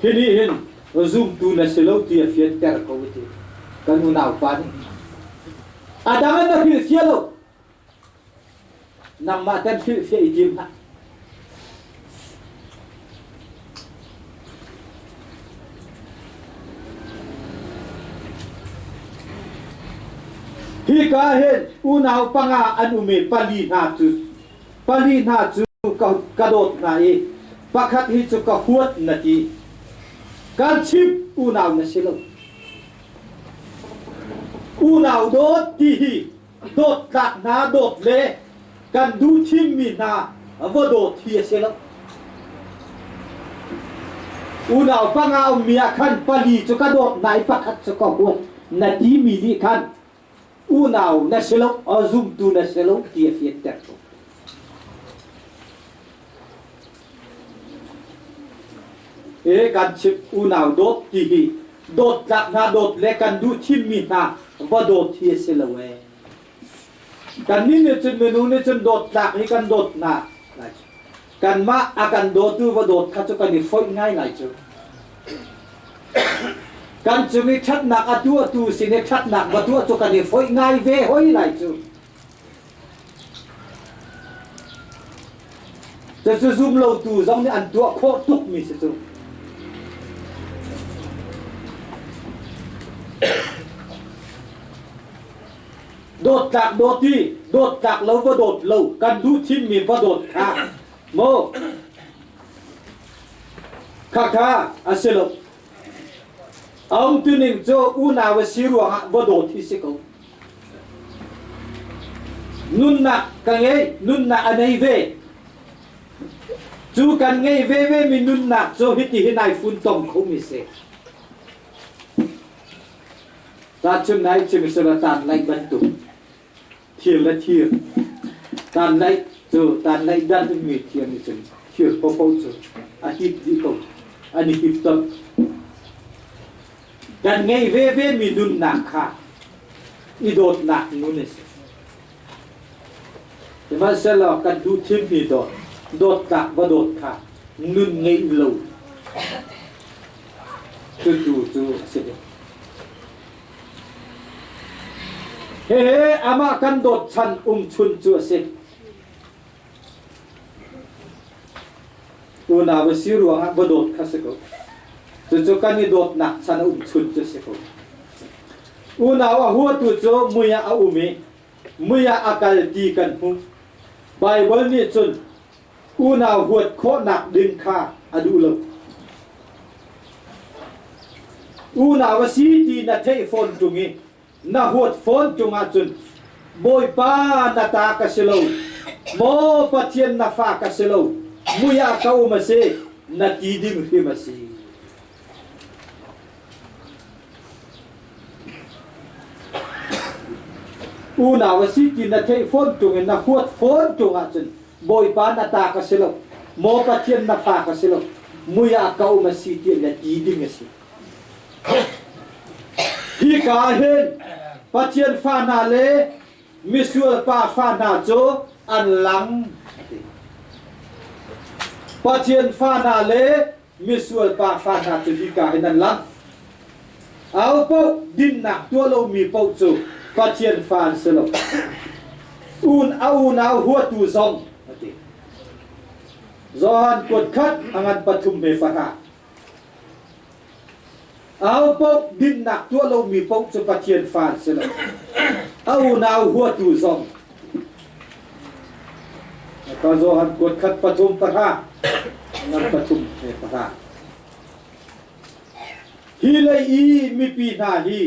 Hi nih hin zumtu na si lo ti a fianter ko ti kan unaupa nih. A dang in na hrilhfiah lo. Nangmah ten hrilhfiah i tim hlah. Hika hin unau panga an um i pali hna cu pali hna cu ka, ka dawt hna i pakhat hi cu ka huat na ti. Kan chimh unau na si lo. Unau dawt ti hi dawtlak hna dawt le kan duh thimmi hna va dawt hi a si lo. Unau panga ummi ah khan pali cu ka dawt hna i pakhat cu ka huat na timi nih khan unau na si lo, zumtu na si lo ti a fianter ko. E kan chim unau dawt ti hi dawtlak hna dawt le kan duh thimmi hna va dawt hi a si lo ee. Kannih nih cun minung nih cun dawtlak hi kan dawt hna. Kanmah a kan dawtu va dawt kha cu kan i foih ngai lai cu. Kan cung i ṭhatnak a tuahtu sin i ṭhatnak va tuah cu kan i foih ngai ve hoi lai cu. Cucu zumlotu zong nih an tuah khawh tukmi si cu. Dawtlak dawt i dawtlak lo va dawt lo kan duh thimmi va dawt kha maw khakha a si lo. A umtuning cu unau a si ruangah va dawt hi si ko. Nunnak ka ngei, nunnak a nei ve. Cu kan ngei veve mi nunnak cu hiti hin ai funtom khomi si. Tahchun nai chim sila tan laih bantuk thir le thir tan laih cu tan laih dan mi thir nih cun thir popo cu a hip dih ko an i hip top Kan ngeih veve mi nunnak kha i dawtnak nun a si. Sihmanhsehlaw kan duh thimmi dawt, dawtlak va dawt kha nun ngeih lo cutu cu a si ding. Hihi amah kan dawt chan umchun cu a si. Unau a si ruangah va dawt kha si ko. Cucu kan i dawtnak chan a um chun cu si ko. Unau a huatu cu mui ah a um i mui ah a kal ti kan hmuh. Baibal nih cun unau huat khawhnak ding kha a duh lo. Unau a si ti na theih fawn ṭung i na huat fawn ṭung ahcun Bawipa na ta ka si lo, maw Pathian na fa ka si lo, mui ah ka um a si, na ti ding hrim a si. Unau a si ti na theih fawn ṭung in na huat fawn ṭung ahcun Bawipa na ta ka si lo, Maw Pathian na fa ka si lo, mui ah ka um a si ti le ti ding a si. Hika ah hin Pathian fa hna le misual pa fa hna cu an lang. Pathian fa hna le misual pa fa hna cu hika hin an lang. Au paoh dinnak tuah lomi paoh cu Pathian fa an si lo. Un a unau huatu zong a ti. Johan kuat khat a ngan pathum he pahra. Au paoh dinnak tuah lomi paoh cu Pathian fa an si lo. A unau huatu zong. Ka Johan kuat khat pathum pahra. Ngan pathum he pahra. Hi lei i mipi hna hi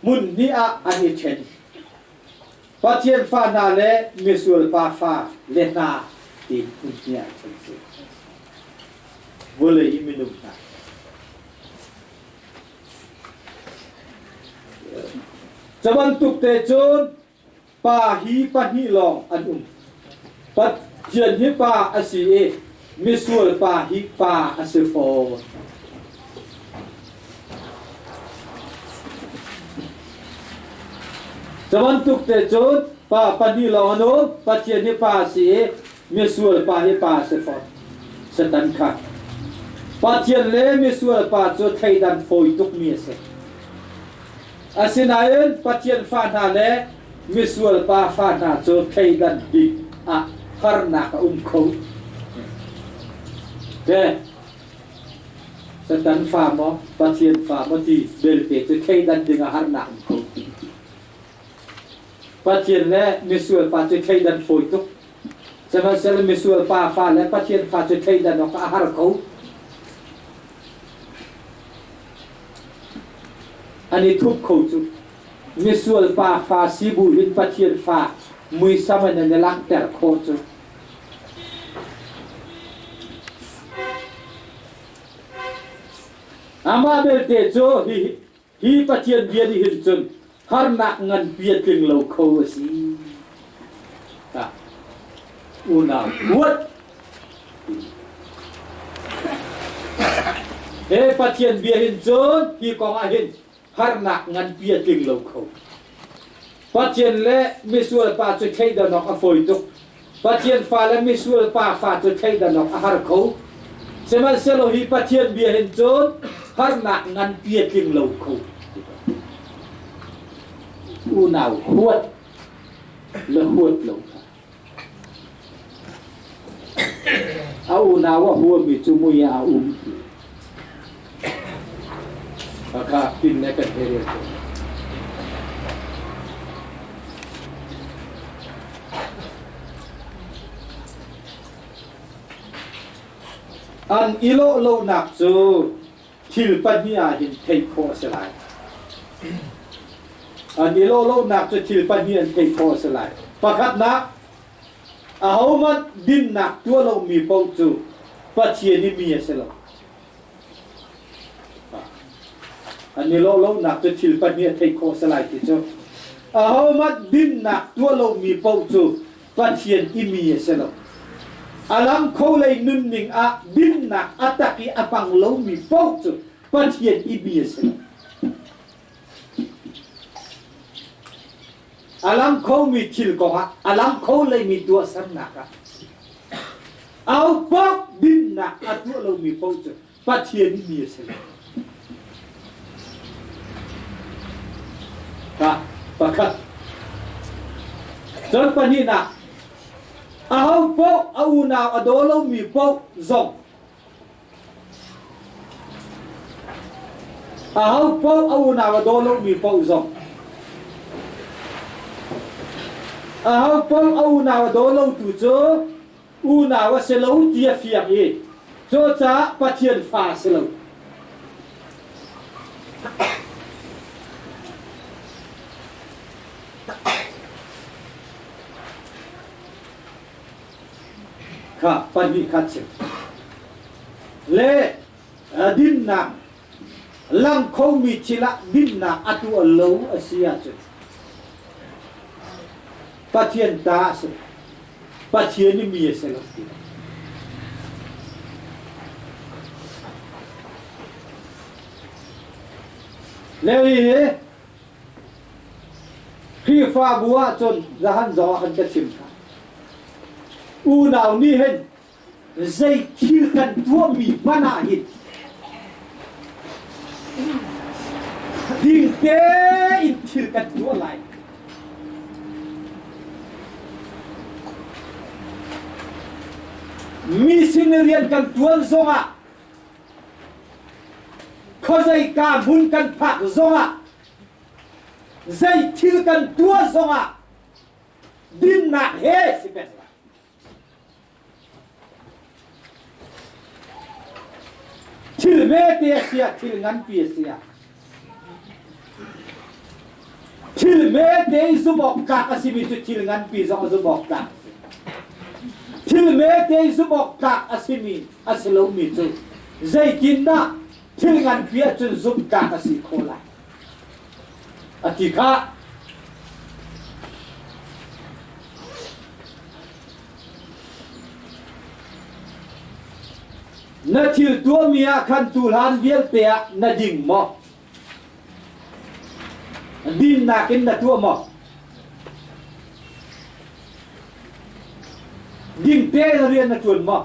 hmun hnih ah an i ṭhen. Pathian fa hna le misual pa fa le hna tiin hmun hnih ah ṭhen si. Vawlei i minung hna. Cu bantuk te cun Pa hi pahnih lawng an um. Pathian hi pa a si i misual pa hi pa a si fawn. Cu bantuk te cun pa pahnih lawng an um. Pathian hi pa a si i misual pa hi pa a si fawn. Satan kha. Pathian le misual pa cu thleidan fawi tukmi a si. Asinain Pathian fa hna le misual pa fa hna cu thleidan bik ah harnak a um kho. Te Satan fa maw Pathian fa maw ti belte cu thleidan ding ah harnak um kho. Pathian le misual pa cu thleidan fawi tuk. Sihmanhsehlaw misual pa fa le Pathian fa cu thleidan awk a har ko. An i thup kho cu. Misual pa fa si bu in Pathian fa muisam in an i langhter khawh cu. Amah belte cu hi hi Pathian bia nih hin cun harnak nganpi a tling lo kho a si. Unau huat He Pathian bia hin cun hi kong ah hin harnak nganpi a tling lo kho. Pathian le misual pa cu thleidan awk a fawi tuk. Pathian fa le misual pa fa cu thleidan awk a har kho. Sihmanhsehlaw hi Pathian bia hin cun harnak nganpi a tling lo kho. Unau huat le huat lo kha. A unau a huami cu mui ah a um ti. Khakha tin le kan he rel ko. An i lawh lonak cu thil pahnih ah hin theih khawh a si lai. An i lawh lonak cu thil pahnih an theih khawh a si lai. Pakhatnak, ahohmanh dinnak tuah lomi paoh cu Pathian i mi a si lo. An i lawh lonak cu thil pahnih a theih khawh a si lai ti cu. Ahohmanh dinnak tuah lomi paoh cu Pathian i mi a si lo. A lam kho lei nunning ah dinnak a tak i a hmang lomi paoh cu Pathian i mi a si lo. A lang khomi thil kongah a lang kho leimi tuahsernak ah au paoh dinnak a tuah lomi paoh cu Pathian i mi a si lo. Ka pakhat. Cun pahnihnak, aho paoh a unau a daw lomi paoh zong aho paoh a unau a daw lomi paoh zong aho paoh a unau a daw lotu cu unau a si lo ti a fiang i cucaah Pathian fa a si lo. Kha pahnih kha chim. Le dinnak lang khomi thil ah dinnak a tuah lo a si ahcun Pathian ta a si. Pathian i mi a si lo ti. Levi hi Khrihfabu ahcun zahan zong ah kan ka chim hna. Unau nih hin zei thil kan tuahmi hmanh ah hin ding tein thil kan tuah lai. Mi sin rian kan tuan zongah khuazei ka hmun kan phak zongah zei thil kan tuah zongah dinnak he si peng lai. Thil hmete a si ah thil nganpi a si ah thil hmete i zumh awk tlak a simi cu thil nganpi zong a zumh awk tlak a si. Thil hmete i zumh awk tlak a simi a si lomi cu zeitindah thil nganpi ahcun zumh tlak a si khawh lai? A ti kha. Na thil tuahmi ah khan tuhlan vialte ah na ding maw? Dinnak in na tuah maw? Ding tein rian na ṭuan maw?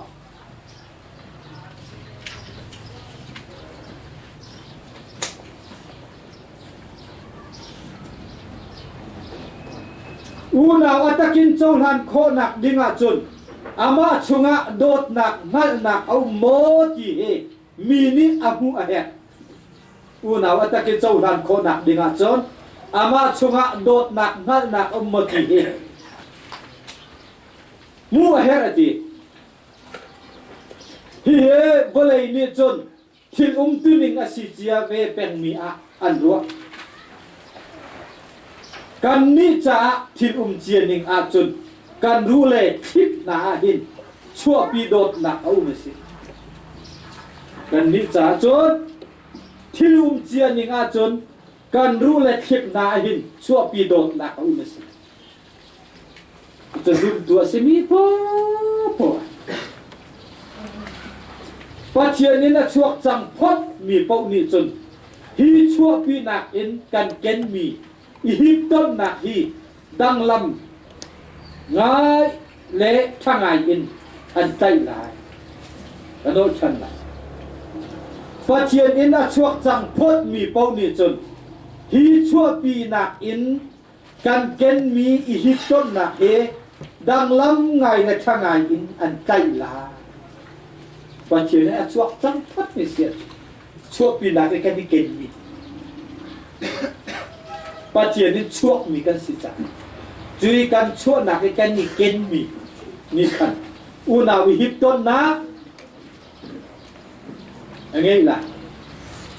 Unau a takin cohlan khawhnak ding ahcun amah chungah dawtnak hngalhnak a um maw ti hi mi nih a hmuh a herh. Unau a takin cohlan khawhnak ding ahcun amah chungah dawtnak hngalhnak a um maw ti hi hmuh a herh a ti. Hihi vawlei nih cun thil umtuning a si cia ve pengmi ah an ruah. Kannih caah thil um cia ning ahcun kan ruh le thlik hna ah hin chuahpi dawtnak a um a si. Kannih caah cun thil um cia ning ahcun kan ruh le thlik hna ah hin chuahpi dawtnak a um a si. Ka zumtu a simi poahpoah Pathian in a chuak cang phot mi paoh nih cun hi chuahpinak in kan kenmi i hiptonnak hi danglam ngai le ṭha ngai in an tlaih lai. Ka nawl ṭhan lai. Pathian in a chuak cang phot mi paoh nih cun hi chuahpinak in kan kenmi i hiptonnak hi danglam ngai le ṭha ngai in an tlaih lai. Pathian a chuak cang phot mi si chuahpinak i kan i kenmi Pathian in chuakmi kan si cang. Cui kan chuahnak i kan i kenmi ni khan unau i hiptonnak a ngei lai.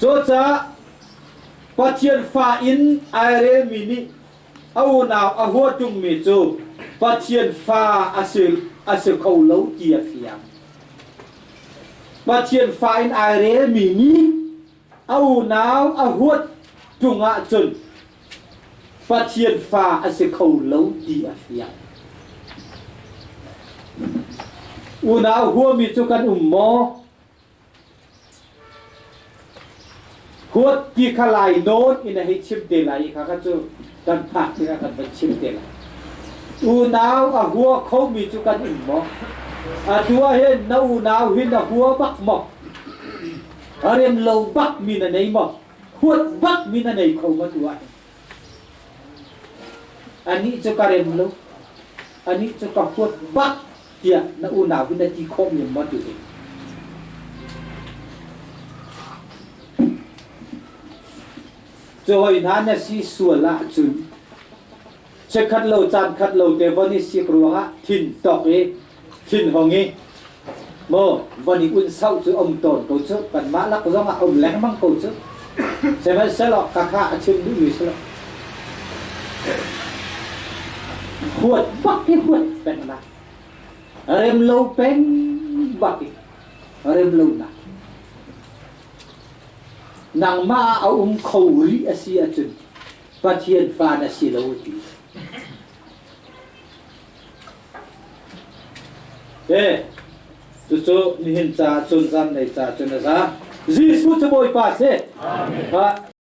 Cucaah Pathian fa in ai relmi nih a unau a hua ṭungmi cu Pathian fa a si, a si kho lo ti a fiang. Pathian fa in ai relmi nih a unau a huat ṭung ahcun Pathian fa a si kho lo ti a fiang. Unau huami cu kan um maw? Huat ti kha lai nawn in a hei chim te lai i kha kha cu kan phak tikah kan van chim te lai. Unau a hua khomi cu kan um maw? Atu ah hin na unau hi na hua bak maw? A rem lo bak mi na nei maw? Huat bak mi na nei kho maw tu ah hin? Anih cu ka rem lo. Anih cu ka huat bak tiah na unau hi na ti khawh men maw tu hi? Cu hoi hna na si sual ahcun chikkhat lo caan khat lo te von i sik ruangah thin tok i thin hong i maw von i un sauh cu um tawn ko cu kanmah lak zong ah um lengmang ko cu sihmanhsehlaw ka kha a chim duhmi si lo huat bak hi huat peng na rem lo peng bak i rem lo na nangmah a um kho rih a si ahcun Pathian fa na si lo ti Eh, cucu nihin ca cun zan nei ca cun a za. Jesuh cu Bawipa si. Amen.